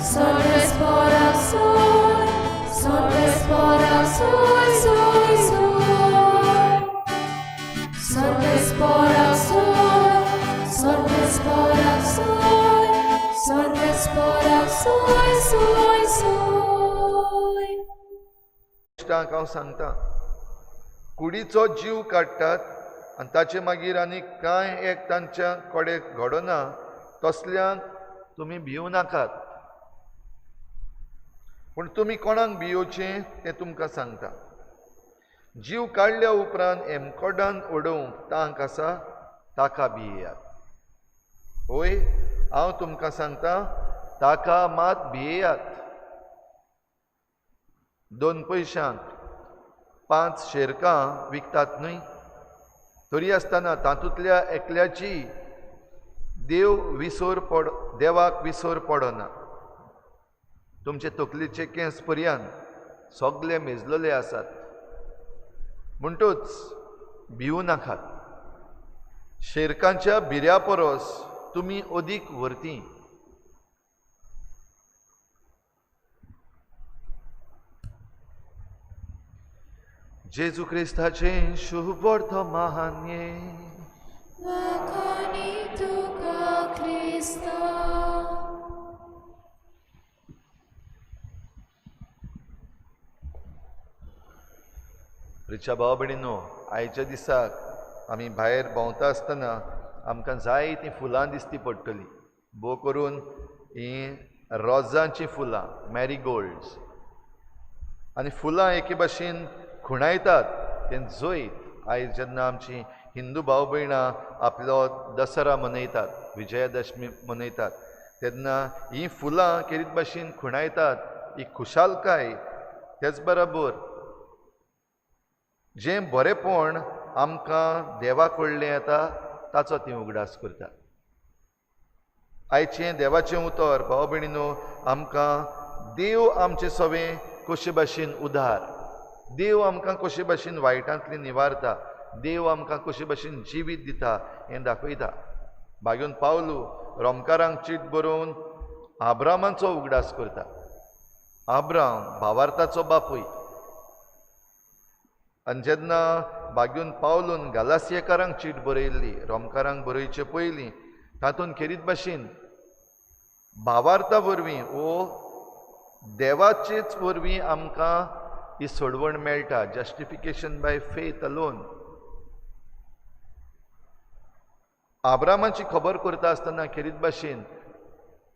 सर्वेस्पराक सोय, सर्वेस्पराक सोय, सोय, सोय। सर्वेस्पराक सोय, सर्वेस्पराक सोय, सर्वेस्पराक सोय, सोय, सोय। इश्टांक हांव सांगता, कुडीचो जीव काडटात आनी ताचे मागीर आनी कांय एक तांच्या कडेन घडना तसल्यांक तुमी भिवू नाकात। पूण तुमी कोणाक भियोवचें तें तुमकां सांगता। जीव काडल्या उपरांत एमकोडान उडोवंक तांक आसा ताका भियेयात. होय, हांव तुमकां सांगता, ताका मात भियेयात. 2 पयशांक 5 शेरकां विकतात न्हय? तरी आसतना तातूंतल्या एकल्याची देव विसर पड देवाक विसर पडना. तुमचे तकलेचे केंस पर्यंत सगळे मेजलेले आसात. म्हणटूच भिवू नाकात. शेरकांच्या भिऱ्या परस तुमी अदीक व्हरती. जेजू क्रिस्ताचें शुभ वर्तमान्ये. वाखाणी तुका क्रिस्ता. रिचा भाव भयणीनो, आयच्या दिसाक आमी भायर भोंवता आसतना आमकां जायतीं फुलां दिसती पडटलीं. भोव करून हीं रोजांचीं फुलां, मॅरीगोल्ड्स. आनी फुलां एके भाशेन खुणायतात तें जैत. आयज जेन्ना आमची हिंदू भाव भयणां आपलो दसरा मनयतात, विजयादशमी मनयतात, तेन्ना हीं फुलां केरीत भाशेन खुणायतात ही खुशालकाय. तेच बराबर जें बरेंपण आमकां देवा कडलें येता ताचो ती उगडास करता. आयचें देवाचें उतर भाव भयणीनो आमकां देव आमचे सवें कशे भाशेन उदार, देव आमकां कशे भाशेन वायटांतली निवारता, देव आमकां कशे भाशेन जिवीत दिता हें दाखयता. भाग्योन पावलू रोमकारांक चीट बरोवन आब्रामाचो उगडास करता. आब्राम भावार्थाचो बापूय. आनी जेन्ना भाग्योन पावलून गालासियेकारांक चीट बरयल्ली, रोमकारांक बरोवचे पयलीं, तातूंत खेरीत भाशेन भावार्था वरवीं वो देवाचेच वरवीं आमकां ही सोडवण मेळटा, जस्टिफिकेशन बाय फेथ अलोन. आब्रामाची खबर करता आसतना खेरीत भाशेन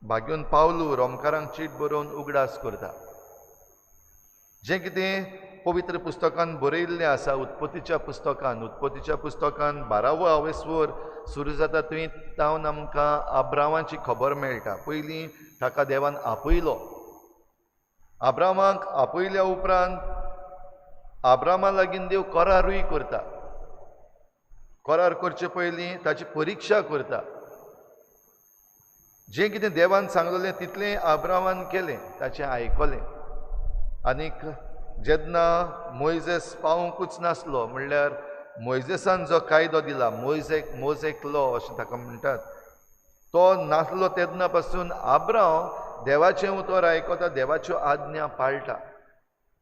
भाग्योन पावलू रोमकारांक चीट बरोवन उगडास करता. जें कितें पवित्र पुस्तकान बरयिल्लें आसा, उत्पत्तीच्या पुस्तकान, उत्पत्तीच्या पुस्तकान 12वो आवेस्वर सुरू जाता थंय तावन आमकां आब्रामाची खबर मेळटा. पयलीं ताका देवान आपयलो. आब्रामाक आपयल्या उपरांत आब्रामा लागीं देव करारूय करता. करार करचे पयलीं ताची परिक्षा करता. जें कितें देवान सांगलेलें तितलें आब्रामान केलें, ताचें आयकलें. आनीक जेन्ना मोयजेस पावोंकूच नासलो, म्हणल्यार मोयजेसान जो कायदो दिला, मोजेक लॉ अशें ताका म्हणटात, तो नासलो तेन्ना पासून आब्राम देवाचें उतर आयकता, देवाच्यो आज्ञा पाळटा.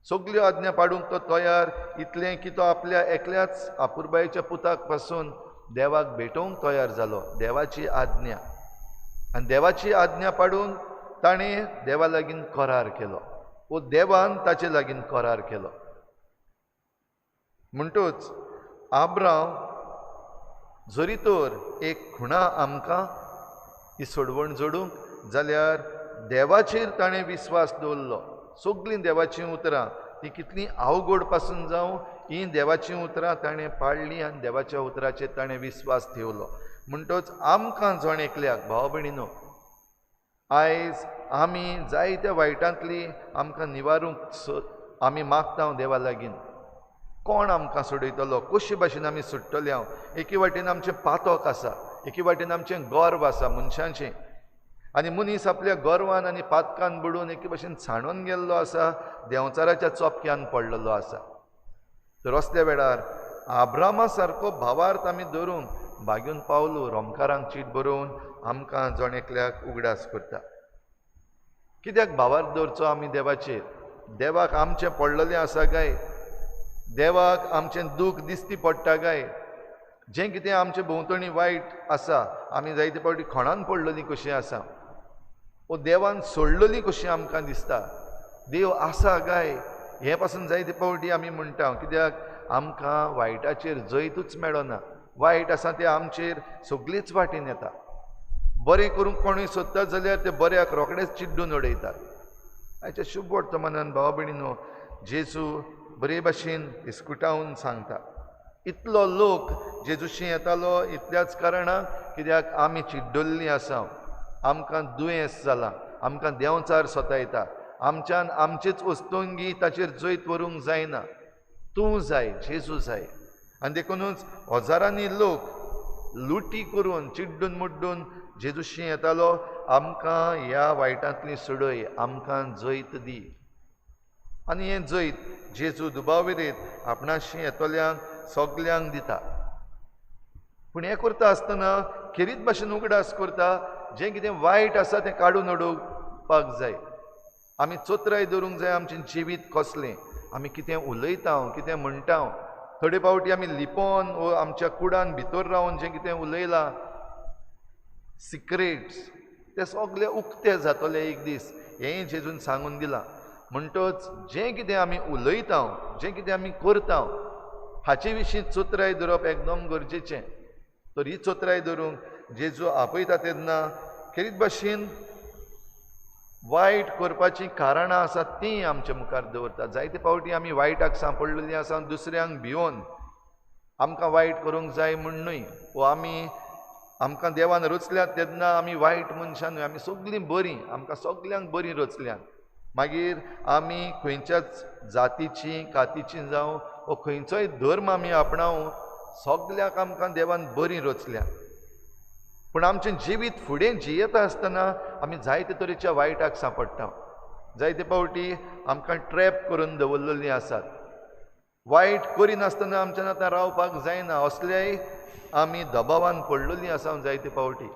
सगल्यो आज्ञा पाडूंक तो तयार, इतलें की तो आपल्या एकल्याच आपुरबायेच्या पुताक पासून देवाक भेटोवंक तयार जालो. देवाची आज्ञा, आनी देवाची आज्ञा पाडून ताणें देवा लागीं करार केलो, वो देवान ताचे लागीं करार केलो. म्हणटूच आब्राम जरी तर एक खुणा आमकां ही सोडवण जोडूंक जाल्यार देवाचेर ताणें विस्वास दवरलो. सगळीं देवाचीं उतरां ती कितलीं अवघड पासून जावं, हीं देवाचीं उतरां ताणें पाळ्ळीं आनी देवाच्या उतराचेर ताणें विस्वास ठेवलो. म्हणटच आमकां जण एकल्याक भाव भयणीनो आयज आमी जायत्या वायटांतली आमकां निवारूंक आमी मागता देवा लागीं. कोण आमकां सोडयतलो, कशे भाशेन आमी सुट्टले? हांव एके वाटेन आमचें पातक आसा, एके वाटेन आमचें गर्व आसा मनशांचें, आनी मनीस आपल्या गर्वान आनी पातकान बुडून एके भाशेन सांडून गेल्लो आसा, देंवचाराच्या चोपक्यान पडलेलो आसा. तर असल्या वेळार आब्रामा सारको भावार्थ आमी धरून भाग्यून पावलो रोमकारांक चीट बरोवन आमकां जण एकल्याक उगडास करता. कित्याक भावार्थ दवरचो आमी देवाचेर? देवाक आमचें पडलेलें आसा काय? देवाक आमचें दूख दिसती पडटा काय? जें कितें आमचे भोंवतणी वायट आसा, आमी जायते फावटी खणान पडलेलीं कशीं आसा, वो देवान सोडलेलीं कशीं आमकां दिसता. देव आसा काय हें पासून जायते फावटी आमी म्हणटा, कित्याक आमकां वायटाचेर जैतूच मेळना. वायट आसा तें आमचेर सगळीच वाटेन येता. बरें करूंक कोणूय सोदता जाल्यार ते बऱ्याक रोखडेच चिड्डून उडयतात. आयच्या शुभ वर्तमानान भाव भयणीनो, जेजू बरे भाशेन इस्कुटावन सांगता. इतलो लोक जेजूशी येतालो इतल्याच कारणाक कित्याक आमी चिड्डल्लीं आसा, आमकां दुयेंस जालां, आमकां देंवचार सतायता, आमच्यान आमचेच वस्तुंगी ताचेर जैत व्हरूंक जायना, तूं जाय जेजू जाय. आनी देखुनूच हजारांनी लोक लुटी करून चिड्डून मुड्डून जेजूशी येतालो, आमकां ह्या वायटांतली सोडय, आमकां जैत दी. आनी हें जैत जेजू दुबाविरेत आपणाशी येतल्यांक सगल्यांक दिता. पूण हें करता आसतना खेरीत भाशेन उगडास करता, जें कितें वायट आसा तें काडून उडोवपाक जाय. आमी चोत्राय दवरूंक जाय आमचें जिवीत कसलें, आमी कितें उलयता, कितें म्हणटा. थोडे फावटी आमी लिपोन वो आमच्या कुडान भितर रावन जें कितें उलयलां सिक्रेट्स ते सगळे उक्ते जातले एक दीस, हेंय जेजून सांगून दिलां. म्हणटच जें कितें आमी उलयता, जें कितें आमी करता हाचे विशीं चोत्राय दवरप एकदम गरजेचें. तर ही चोत्राय दवरूंक जेजू आपयता तेन्ना खेरीत भाशेन वायट करपाचीं कारणां आसात तीं आमच्या मुखार दवरता. जायते फावटी आमी वायटाक सांपडलेलीं आसा दुसऱ्यांक भियोन, आमकां वायट करूंक जाय म्हूण न्हय, वो आमी आमकां देवान रचल्यात तेन्ना आमी वायट मनशां न्हय, आमी सगळीं बरीं, आमकां सगल्यांक बरीं रचल्यात. मागीर आमी खंयच्याच जातीची कातीची जावं वो खंयचोय धर्म आमी आपणावं, सगल्याक आमकां देवान बरीं रचल्यात. पूण आमचें जिवीत फुडें जियेता आसतना आमी जायते तरेच्या वायटाक सांपडटा. जायते फावटी आमकां ट्रॅप करून दवरलेलीं आसात. वायट करिनासतना आमच्यान आतां रावपाक जायना, असल्याय आमी दबावान पडलेलीं आसा जायते फावटी.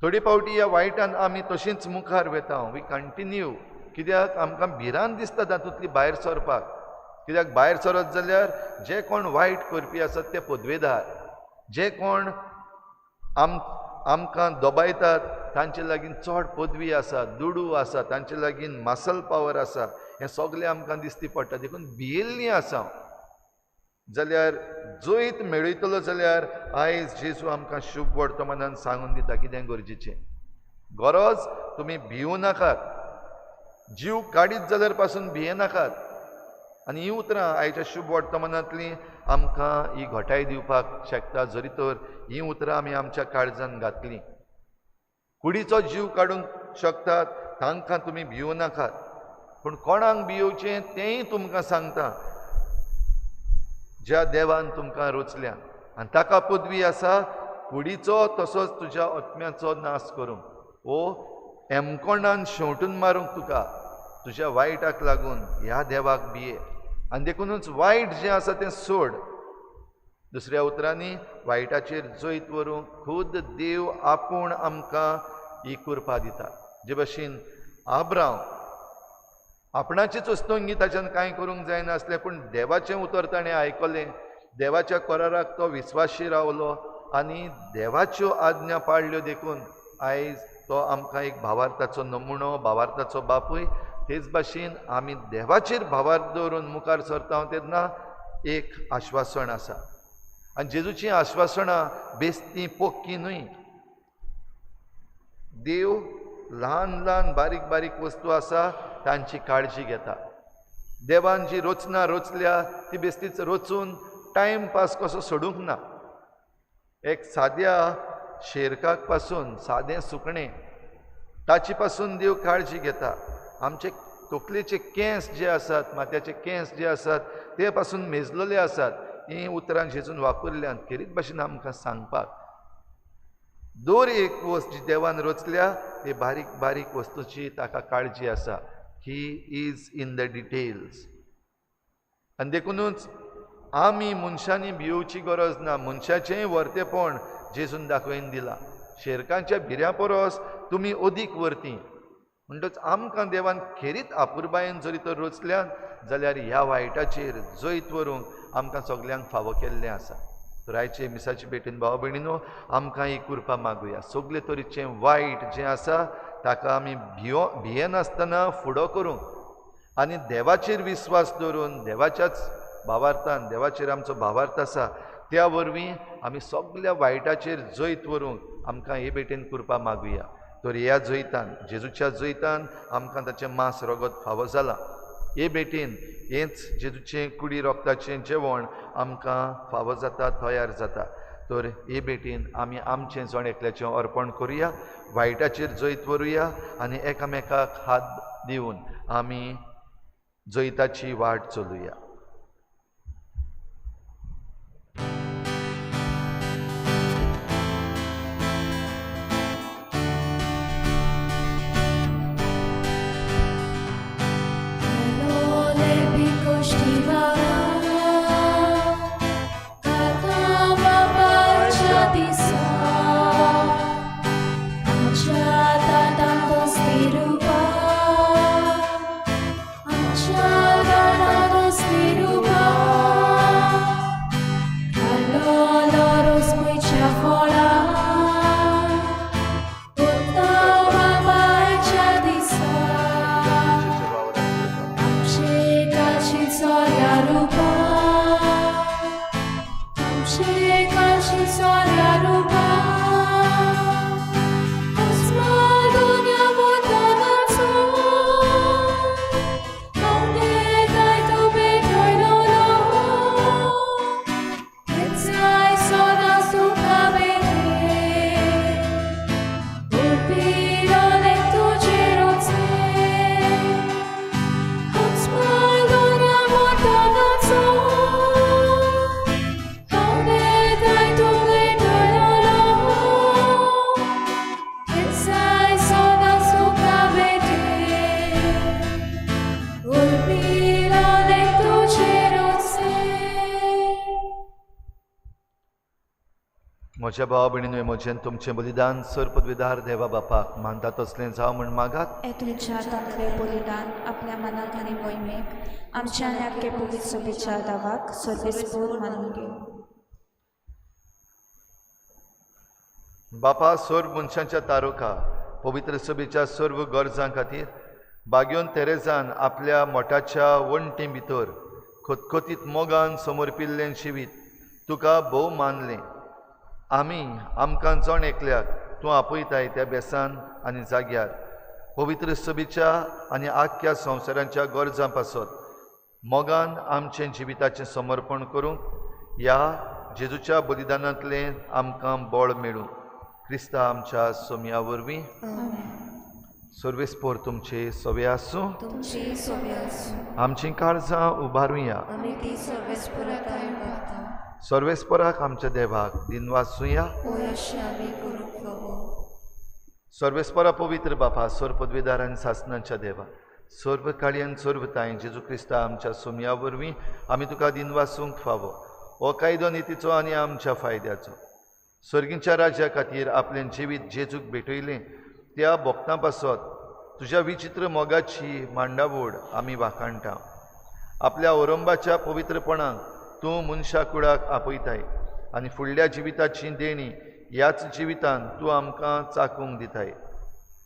थोडे फावटी ह्या वायटान आमी तशींच मुखार वता, we continue, कित्याक आमकां भिरांत दिसता तातूंतली भायर सरपाक. कित्याक भायर सरत जाल्यार जे कोण वायट करपी आसात ते पदवेदार, जे कोण आमकां दबायतात तांचे लागीं चड पदवी आसा, दुडू आसा, तांचे लागीं मसल पावर आसा, हें सगळें आमकां दिसती पडटा. देखून भियेल्लीं आसा. जाल्यार जैत मेळयतलो जाल्यार आयज जेजू आमकां शुभ वर्तमानान सांगून दिता कितें गरजेचें. गरज तुमी भिवूं नाकात, जीव काडीत जाल्यार पासून भियेनाकात. आनी हीं उतरां आयच्या शुभ वर्तमानांतलीं आमकां ही घटाय दिवपाक शकता जरी तर हीं उतरां आमी आमच्या काळजान घातलीं. कुडीचो जीव काडूंक शकतात तांकां तुमी भिवूं नाकात, पूण कोणाक भियोवचें तेंय तुमकां सांगता, ज्या देवान तुमकां रचल्या आनी ताका पदवी आसा कुडीचो तसोच तुज्या आत्म्याचो नाश करूंक, वो एमकोणान शेंवटून मारूंक तुका तुज्या वायटाक लागून ह्या देवाक भिये. आनी देखुनूच वायट जें आसा तें सोड. दुसऱ्या उतरांनी वायटाचेर जैत व्हरूंक खुद देव आपूण आमकां ही कृपा दिता. जे भाशेन आब्रांव आपणाचीच वस्तुंगी ताच्यान कांय करूंक जायनासलें, पूण देवाचें उतर ताणें आयकलें, देवाच्या कराराक तो विस्वाशी रावलो आनी देवाच्यो आज्ञा पाळ्ळ्यो. देखून आयज तो आमकां एक भावार्थाचो नमुनो, भावार्थाचो बापूय. तेच भाशेन आमी देवाचेर भावार्थ दवरून मुखार सरता तेन्ना एक आश्वासन आसा. आनी जेजूचीं आश्वासनां बेस्तीं पोक्की न्हय. देव ल्हान ल्हान बारीक बारीक वस्तू आसा तांची काळजी घेता. देवान जी रचना रचल्या ती बेस्तीच रचून टायम पास कसो सोडूंक ना. एक साद्या शेरकाक पासून सादें सुकणें ताचे पासून देव काळजी घेता. आमचे तकलेचे केंस जे आसात, माथ्याचे केंस जे आसात ते पासून मेजलेले आसात. हीं उतरां जेजून वापरल्यान खेरीत भाशेन आमकां सांगपाक दर एक वस्त जी देवान रचल्या ते बारीक बारीक वस्तूची ताका काळजी आसा. He is in the details. आनी देखुनूच आमी मनशांनी भियोवची गरज ना. मनशाचेंय वर्तेपण जेजून दाखोवन दिलां. शेरकांच्या भिऱ्या परस तुमी अदीक वर्ती. म्हणटच आमकां देवान खेरीत आपुरबायेन जरी तर रचल्यात जाल्यार ह्या वायटाचेर जैत व्हरूंक आमकां सगल्यांक फावो केल्लें आसा. तर आयचे मिसाचे भेटेन भाव भयणीनो आमकां ही कृपा मागुया. सगळे तरेचें वायट जें आसा ताका आमी भियेनासतना फुडो करूंक आनी देवाचेर विस्वास दवरून देवाच्याच भावार्थान, देवाचेर आमचो भावार्थ आसा त्या वरवीं आमी सगल्या वायटाचेर जैत व्हरूंक आमकां हे भेटेन कृपा मागुया. तर ह्या जैतान, जेजूच्या जैतान आमकां ताचें मांस रगत फावो जालां. हे भेटेन हेंच जेजूचें कुडी रोगताचें जेवण आमकां फावो जाता, तयार जाता। तर हे भेटेन आमी आमचें जण एकल्याचें अर्पण करुया, वायटाचेर जैत व्हरुया आनी एकामेकाक हात दिवन आमी जैताची वाट चलुया। म्हज्या भावा भयणीन म्हजें तुमचें बलिदान सर पदवीदार देवा बापाक मानता तसलें जावं म्हूण मागात। हे तुमच्या हातांतलें बलिदान आपल्या मनाक आनी मोहिमेक आमच्या आनी आख्खे पवित्र सभेच्या दावाक सर्वेस्पोर मानून घेवं। बापा सर्व मनशांच्या तारुका पवित्र सभेच्या सर्व गरजां खातीर बाग्योन तेरेजान आपल्या मोठाच्या वण्टी भितर खतखतीत मोगान समर्पिल्लें जिवीत तुका भोव मानलें। आमी आमकां जण एकल्याक तूं आपयताय त्या बेसान आनी जाग्यार पवित्र सभेच्या आनी आख्ख्या संवसाराच्या गरजां पासत मोगान आमचें जिविताचें समर्पण करूंक ह्या जेजूच्या बलिदानांतलें आमकां बळ मेळूं। क्रिस्ता आमच्या सोम्या वरवीं। सर्वेस्पोर तुमचे सवे आसूं, आमचीं काळजां उबारुया। सर्वेस्पराक आमच्या देवाक दिनवासुया। सर्वेस्परा पवित्र बापा सर्व पदवीदार आनी सासनाच्या देवा सर्व काळी आनी सर्व तांय जेजू क्रिस्ता आमच्या सोम्या वरवीं आमी तुका दिनवासूंक फावो। हो कायदो नितीचो आनी आमच्या फायद्याचो सर्गींच्या राज्या खातीर आपलें जिवीत जेजूक भेटयलें त्या भक्तां पासत तुज्या विचित्र मोगाची मांडावड आमी वाखाणटा। आपल्या ओरंबाच्या पवित्रपणाक तूं मनशा कुडाक आपयताय आनी फुडल्या जिविताची देणी ह्याच जिवितान तूं आमकां चाकूंक दिताय।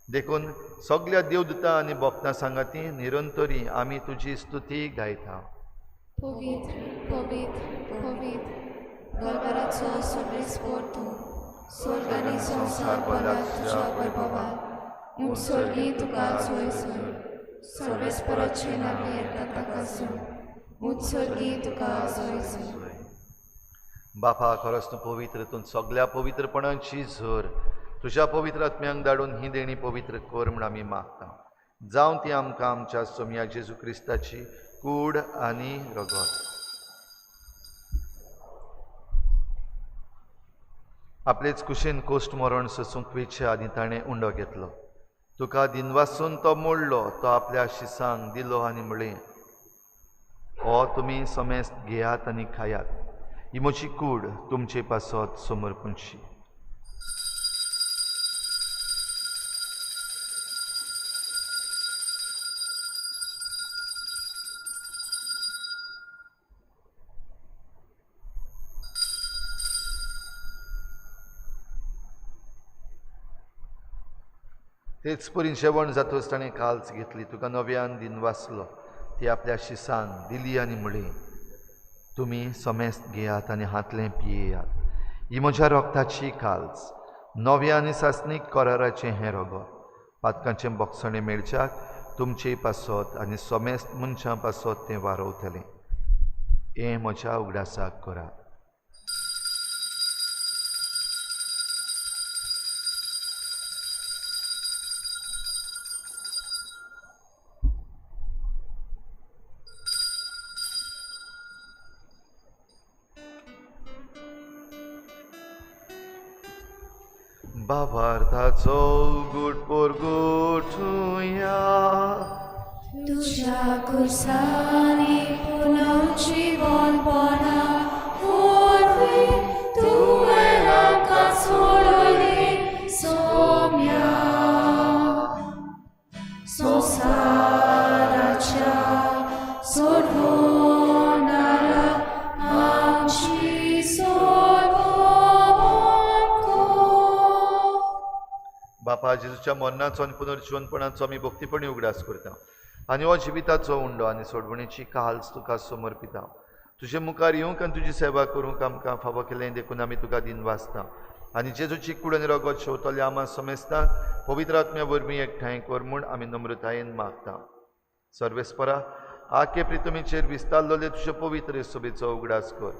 देखून सगल्या देवदूतां आनी भक्तां सांगाती निरंतरी आमी तुजी स्तुती गायता। पवित्र पवित्र पवित्र दरबाराचो सर्वेस्पोर तूं, स्वर्ग आनी संवसार भरला तुज्या वैभवान। उंच स्वर्गी तुका सोय सोय, सर्वेस्पोराचे नांव येता ताका सोय, उत्सर्गी तुका सोय सोय। बापा खरोच तूं पवित्र, तूं सगल्या पवित्रपणाची झर तुज्या पवित्र आत्म्यांक धाडून ही देणी पवित्र कर म्हूण आमी मागता। जावं ती आमकां आमच्या सोम्या जेजू क्रिस्ताची कूड आनी रगत। आपलेच कुशीन कोश्ट मरण सोसूंक वेचे आनी ताणें उंडो घेतलो। तुका दिनवासून तो मोडलो, तो आपल्या शिसांक दिलो आनी म्हळें, हो तुमी समेस्त घेयात आनी खायात, ही म्हजी कूड तुमचे पासत समर्पणशी। तेच परी जेवण जातच ताणें काल्च घेतली, तुका नव्यान दिनवासलो, ती आपल्या शिसान दिली आनी म्हळी, तुमी समेस्त घेयात आनी हातलें पियेयात, ही म्हज्या रोगताची काल्च, नव्या आनी सासणीक कराराचें हें रगत, पातकांचें बोगसणें मेळच्याक तुमचे पासत आनी समेस्त मनशां पासत तें वारोवतलें. हें म्हज्या उगडासाक करा. भावार्थाचो गुट पोरगुटुया तुज्या कुर्सांनी पुनर्जीवनपणा वरवीं तुवें आमकां सोडयली सोम्या. संवसाराच्या सोडवणारा आमची सोडवण कर. बापा, जेजूच्या मरणाचो आनी पुनर्जीवनपणाचो आमी भक्तीपणी उगडास करता आनी हो जिविताचो उंडो आनी सोडवणेची काल्स तुका समर्पिता. तुजे मुखार येवंक आनी तुजी सेवा करूंक आमकां फावो केलें देखून आमी तुका दिनवासता आनी जेजूची कूड आनी रगत शेवतले आमा समेस्तांक पवित्र आत्म्या वरवीं एकठांय कर म्हूण आमी नम्रतायेन मागता. सर्वेस्परा, आखे प्रितमीचेर विस्तारलेले तुजे पवित्र सभेचो उगडास कर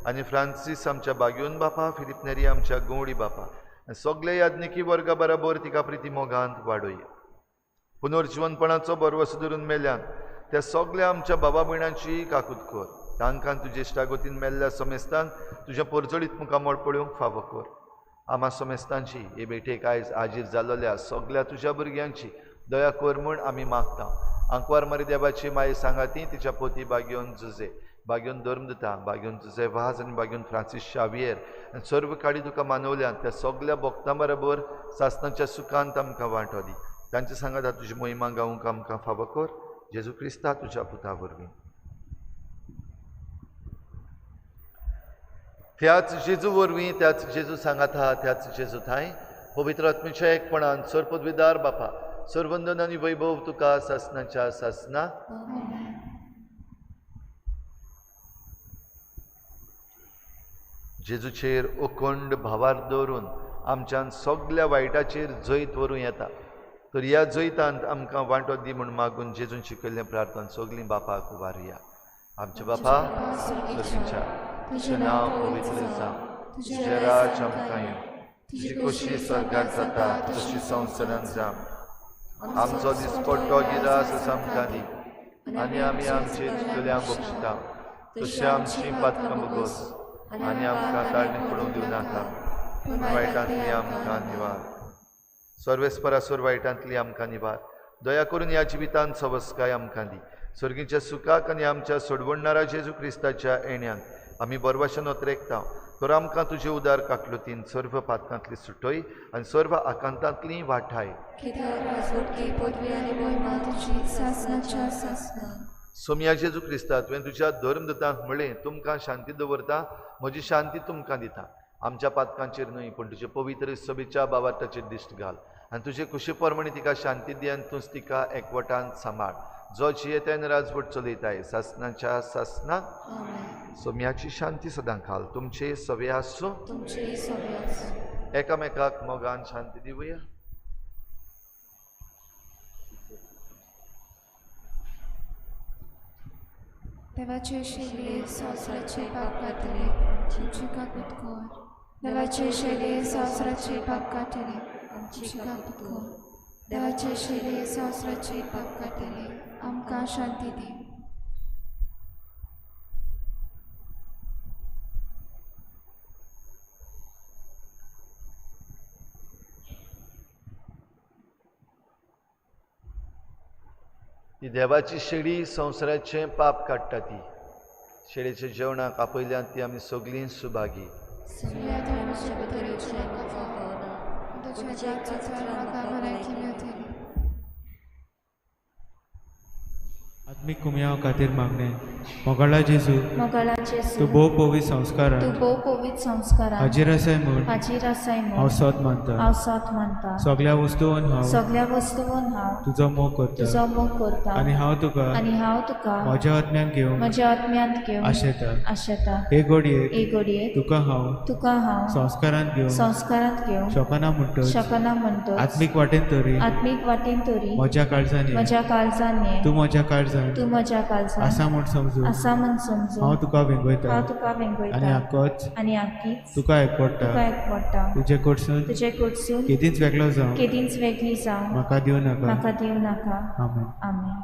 आनी फ्रांसीस आमच्या बागयोन बापा, फिलीप नेरी आमच्या गवळी बापा आनी सगळे याज्ञिकी वर्गा बराबर तिका प्रिती मोगांत वाडय. पुनर्जीवनपणाचो भरवसो धरून मेल्यान त्या सगळ्या आमच्या बाबा भयणांची काकूत कर. तांकां तुजे इश्टागतीन मेल्ल्या समेस्तांक तुज्या परजळीत मुखामळ पळोवंक फावो कर. आमा समेस्तांची हे भेटेक आयज आजीर जाल्ल्या सगळ्या तुज्या भुरग्यांची दया कर म्हूण आमी मागता. आंकवार मारी देवाची माये सांगाती तिच्या पोती बागयोन जुजे, बागयोन धर्मदुता, बागयोन जुजे वाज आनी बागयोन फ्रांसीस शावियर आनी सर्व काडी तुका मानवल्यान त्या सगळ्या भक्तां बरोबर सासणाच्या सुखांत आमकां वांटो दी. तांचे सांगाता तुजी मोहिमा गावंक आमकां फावो कर. जेजू क्रिस्ता तुज्या पुता वरवीं. त्याच जेजू वरवीं, त्याच जेजू सांगाता, त्याच जेजू थांय पवित्र आत्म्याच्या एकपणान सर्वपदवीदार बापा, सर्वंदन आनी वैभव तुका सासणाच्या सासना. जेजूचेर अखंड भावार दवरून आमच्यान सगल्या वायटाचेर जैत व्हरूं येता तर ह्या जैतांत आमकां वांटो दी म्हूण मागून जेजून शिकयल्लें प्रार्थना सगलीं बापाक उबारुया. आमच्या बापा सर्गीच्या, तुजें नांव पवित्र जावं, तुजें राज आमकां येवं, तुजी खोशी स्वर्गांत जाता तशी संवसारांत जावं. आमचो दिसपट्टो गिरास आमकां दी आनी आमी आमचे चुकल्यांक बक्षिता तशें आमची पातकां बगोस आनी आमकां ताळणी पडूंक दिवं नाका, पूण वायटांतली आमकां निवार. सर्वेस्परासोर वायटांतली आमकां निवार. दया करून ह्या जिवितांत सवस्काय आमकां दी. सर्गीच्या सुखाक आनी आमच्या सोडवणणारा जेजू क्रिस्ताच्या येण्यान आमी बरवाशन ओतरेकता तर आमकां तुजे उदार काकलुतीन सर्व पातकांतली सुटय आनी सर्व आकांतांतली वाठाय. सोमया जेजू क्रिस्ता, तुवें तुज्या धर्मदूतांक म्हळें, तुमकां शांती दवरता, म्हजी शांती तुमकां दिता. आमच्या पातकांचेर न्हय पूण तुजे पवित्र सभेच्या बाबार्थाचेर दिश्ट घाल आनी तुजे खुशी प्रमाणे तिका शांती दी आनी तूंच तिका एकवटान सांबाळ, जो जियेतान राजवट चलयताय सासणाच्या सासना. सोम्याची शांती सदां खाल तुमचे सवे आसूं. एकामेकाक मोगान शांती दिवया. देवाचे शेली संवसाराचे पाप काडटले, आमची काकूत कर. देवाचे शेली संवसाराचे पाप काडटले, आमची काकूत कर. देवाचे शेली संवसाराचे पाप काडटले, आमकां शांती दी. ही देवाची शेळी संवसाराचें पाप काडटा. ती शेळेच्या जेवणाक आपयल्यान ती आमी सगळीं सुभागी. आत्मीक कुमयाव खातीर मागणें. मोगाळा जेजू, मोगाळा जेजू, तूं भोव पवित्र संस्कारान, तूं भोव पवित्र संस्कारान हाजीर आसाय म्हूण, हाजीर आसाय म्हूण हांव सोद मानता, हांव सोद मानता. सगळ्या वस्तून हांव, सगळ्या वस्तून हांव तुजो मोग करता, तुजो मोग करता. आनी हांव तुका, आनी हांव तुका म्हज्या आत्म्यान घेवन, म्हज्या आत्म्यांत घेवन आशेता. आशेता. हे घडयेक, हे घडयेक तुका हांव, तुका हांव संस्कारांत घेवन, संस्कारांत घेवन शकना म्हणटच, शकना म्हणटच, आत्मीक वाटेन तरी, आत्मीक वाटेन तरी म्हज्या काळजान ये, म्हज्या काळजान ये, तूं म्हज्या काळजान, तूं म्हज्या काळजान आसा म्हूण समजून, आसा म्हूण समजून हांव तुका वेंगयता, हांव तुका वेंगयता, आनी आकोच, आनी आकीच तुका एकवडटा, तुका एकवडटा. तुजे कडसून, तुजे कडसून केदींच वेगळो जावं, केदींच वेगळी जावं म्हाका दिवं नाका, म्हाका दिवं नाका. आमेन. आमेन.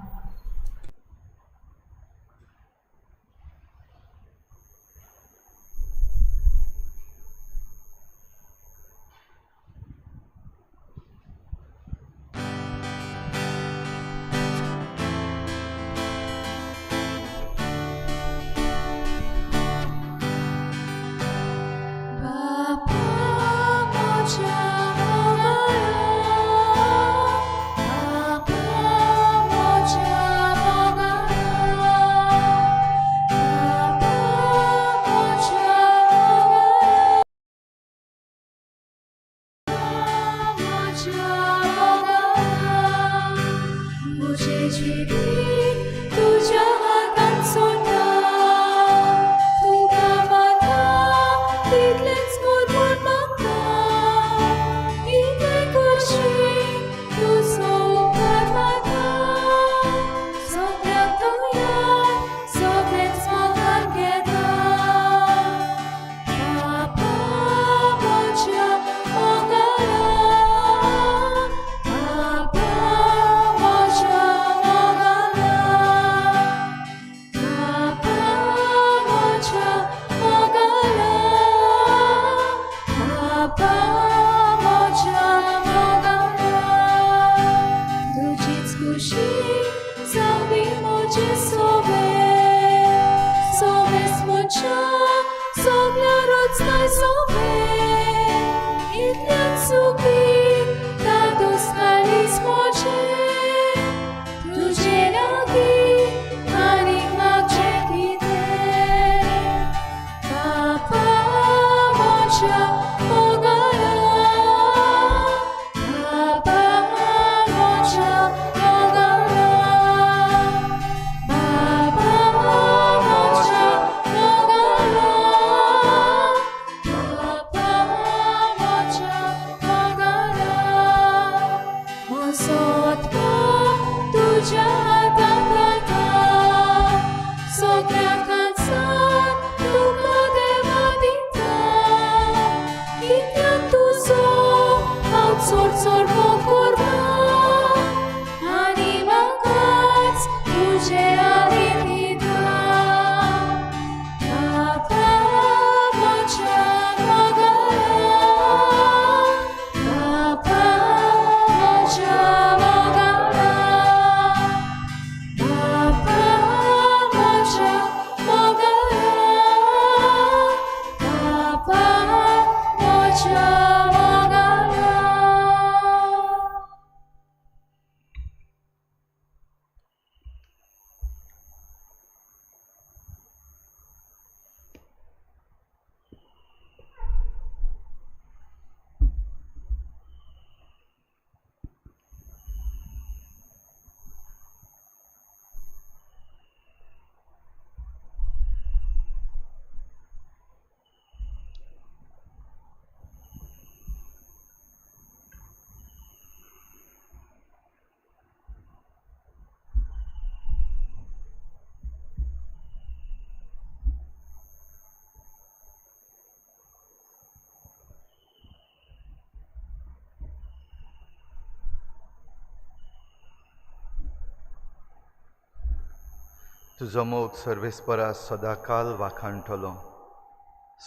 तुजो मोग सर्वेस्परा सदांकाल वाखाणटलो,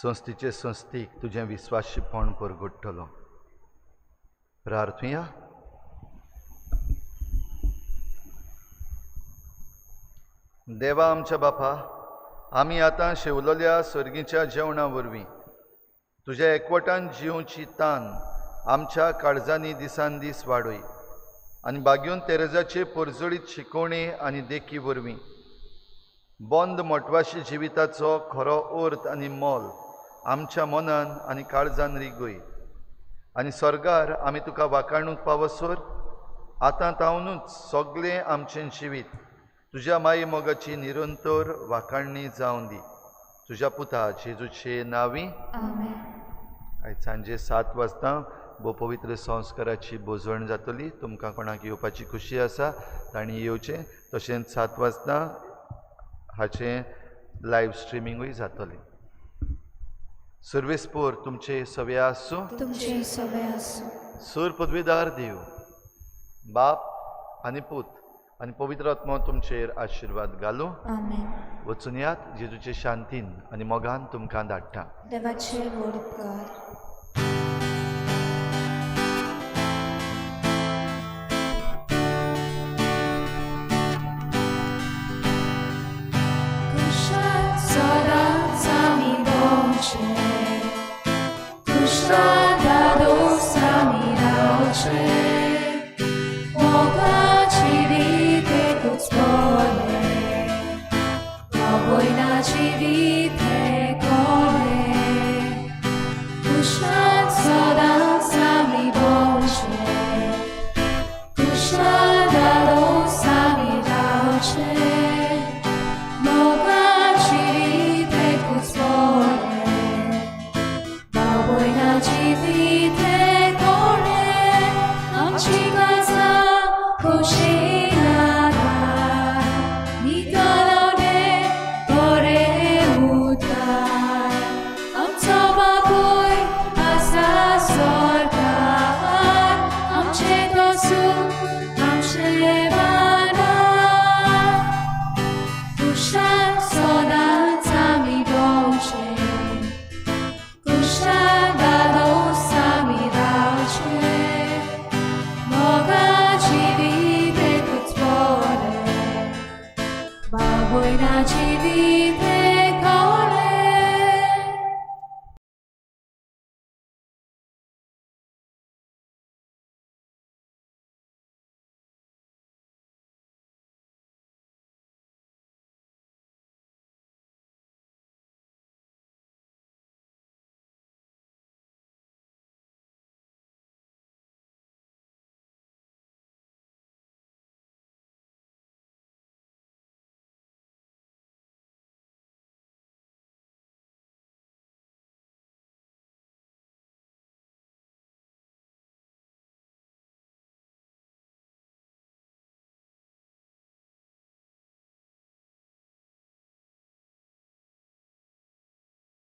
संस्थेचे संस्थेक तुजें विस्वाशीपण परगडटलो. प्रार्थुया. देवा आमच्या बापा, आमी आतां शेवलेल्या सर्गीच्या जेवणा वरवीं तुज्या एकवटान जिवची तान आमच्या काळजांनी दिसान दीस वाडय. आनी बागयोन तेरेजाचे परजळीत शिकोवणी आनी देखी वरवीं बंद मोटवाशी जिविताचो खरो अर्थ आनी मोल आमच्या मनान आनी काळजान रिगय आनी स्वर्गार आमी तुका वाखाणूंक पावसर आतां तावनूच सगळें आमचें जिवीत तुज्या माई मोगाची निरंतर वाखाणणी जावन दी. तुज्या पुता जेजूचे नांवी. आमेन. आयज सांजे 7 वाजता भोव पवित्र संस्काराची भोजवण जातली. तुमकां कोणाक येवपाची खुशी आसा तांणी येवचें. तशेंच 7 वाजता हाचें लायव स्ट्रिमींगूय जातलें. सर्वेस्पोर तुमचे सवे आसूं. तुमचे सवे आसूं. सूर पदवीदार देव बाप आनी पूत आनी पवित्र आत्मो तुमचेर आशिर्वाद घालूं. आमेन. वचून यात जेजूचे शांतीन आनी मोगान तुमकां धाडटा. देवाचे व्हड उपकार.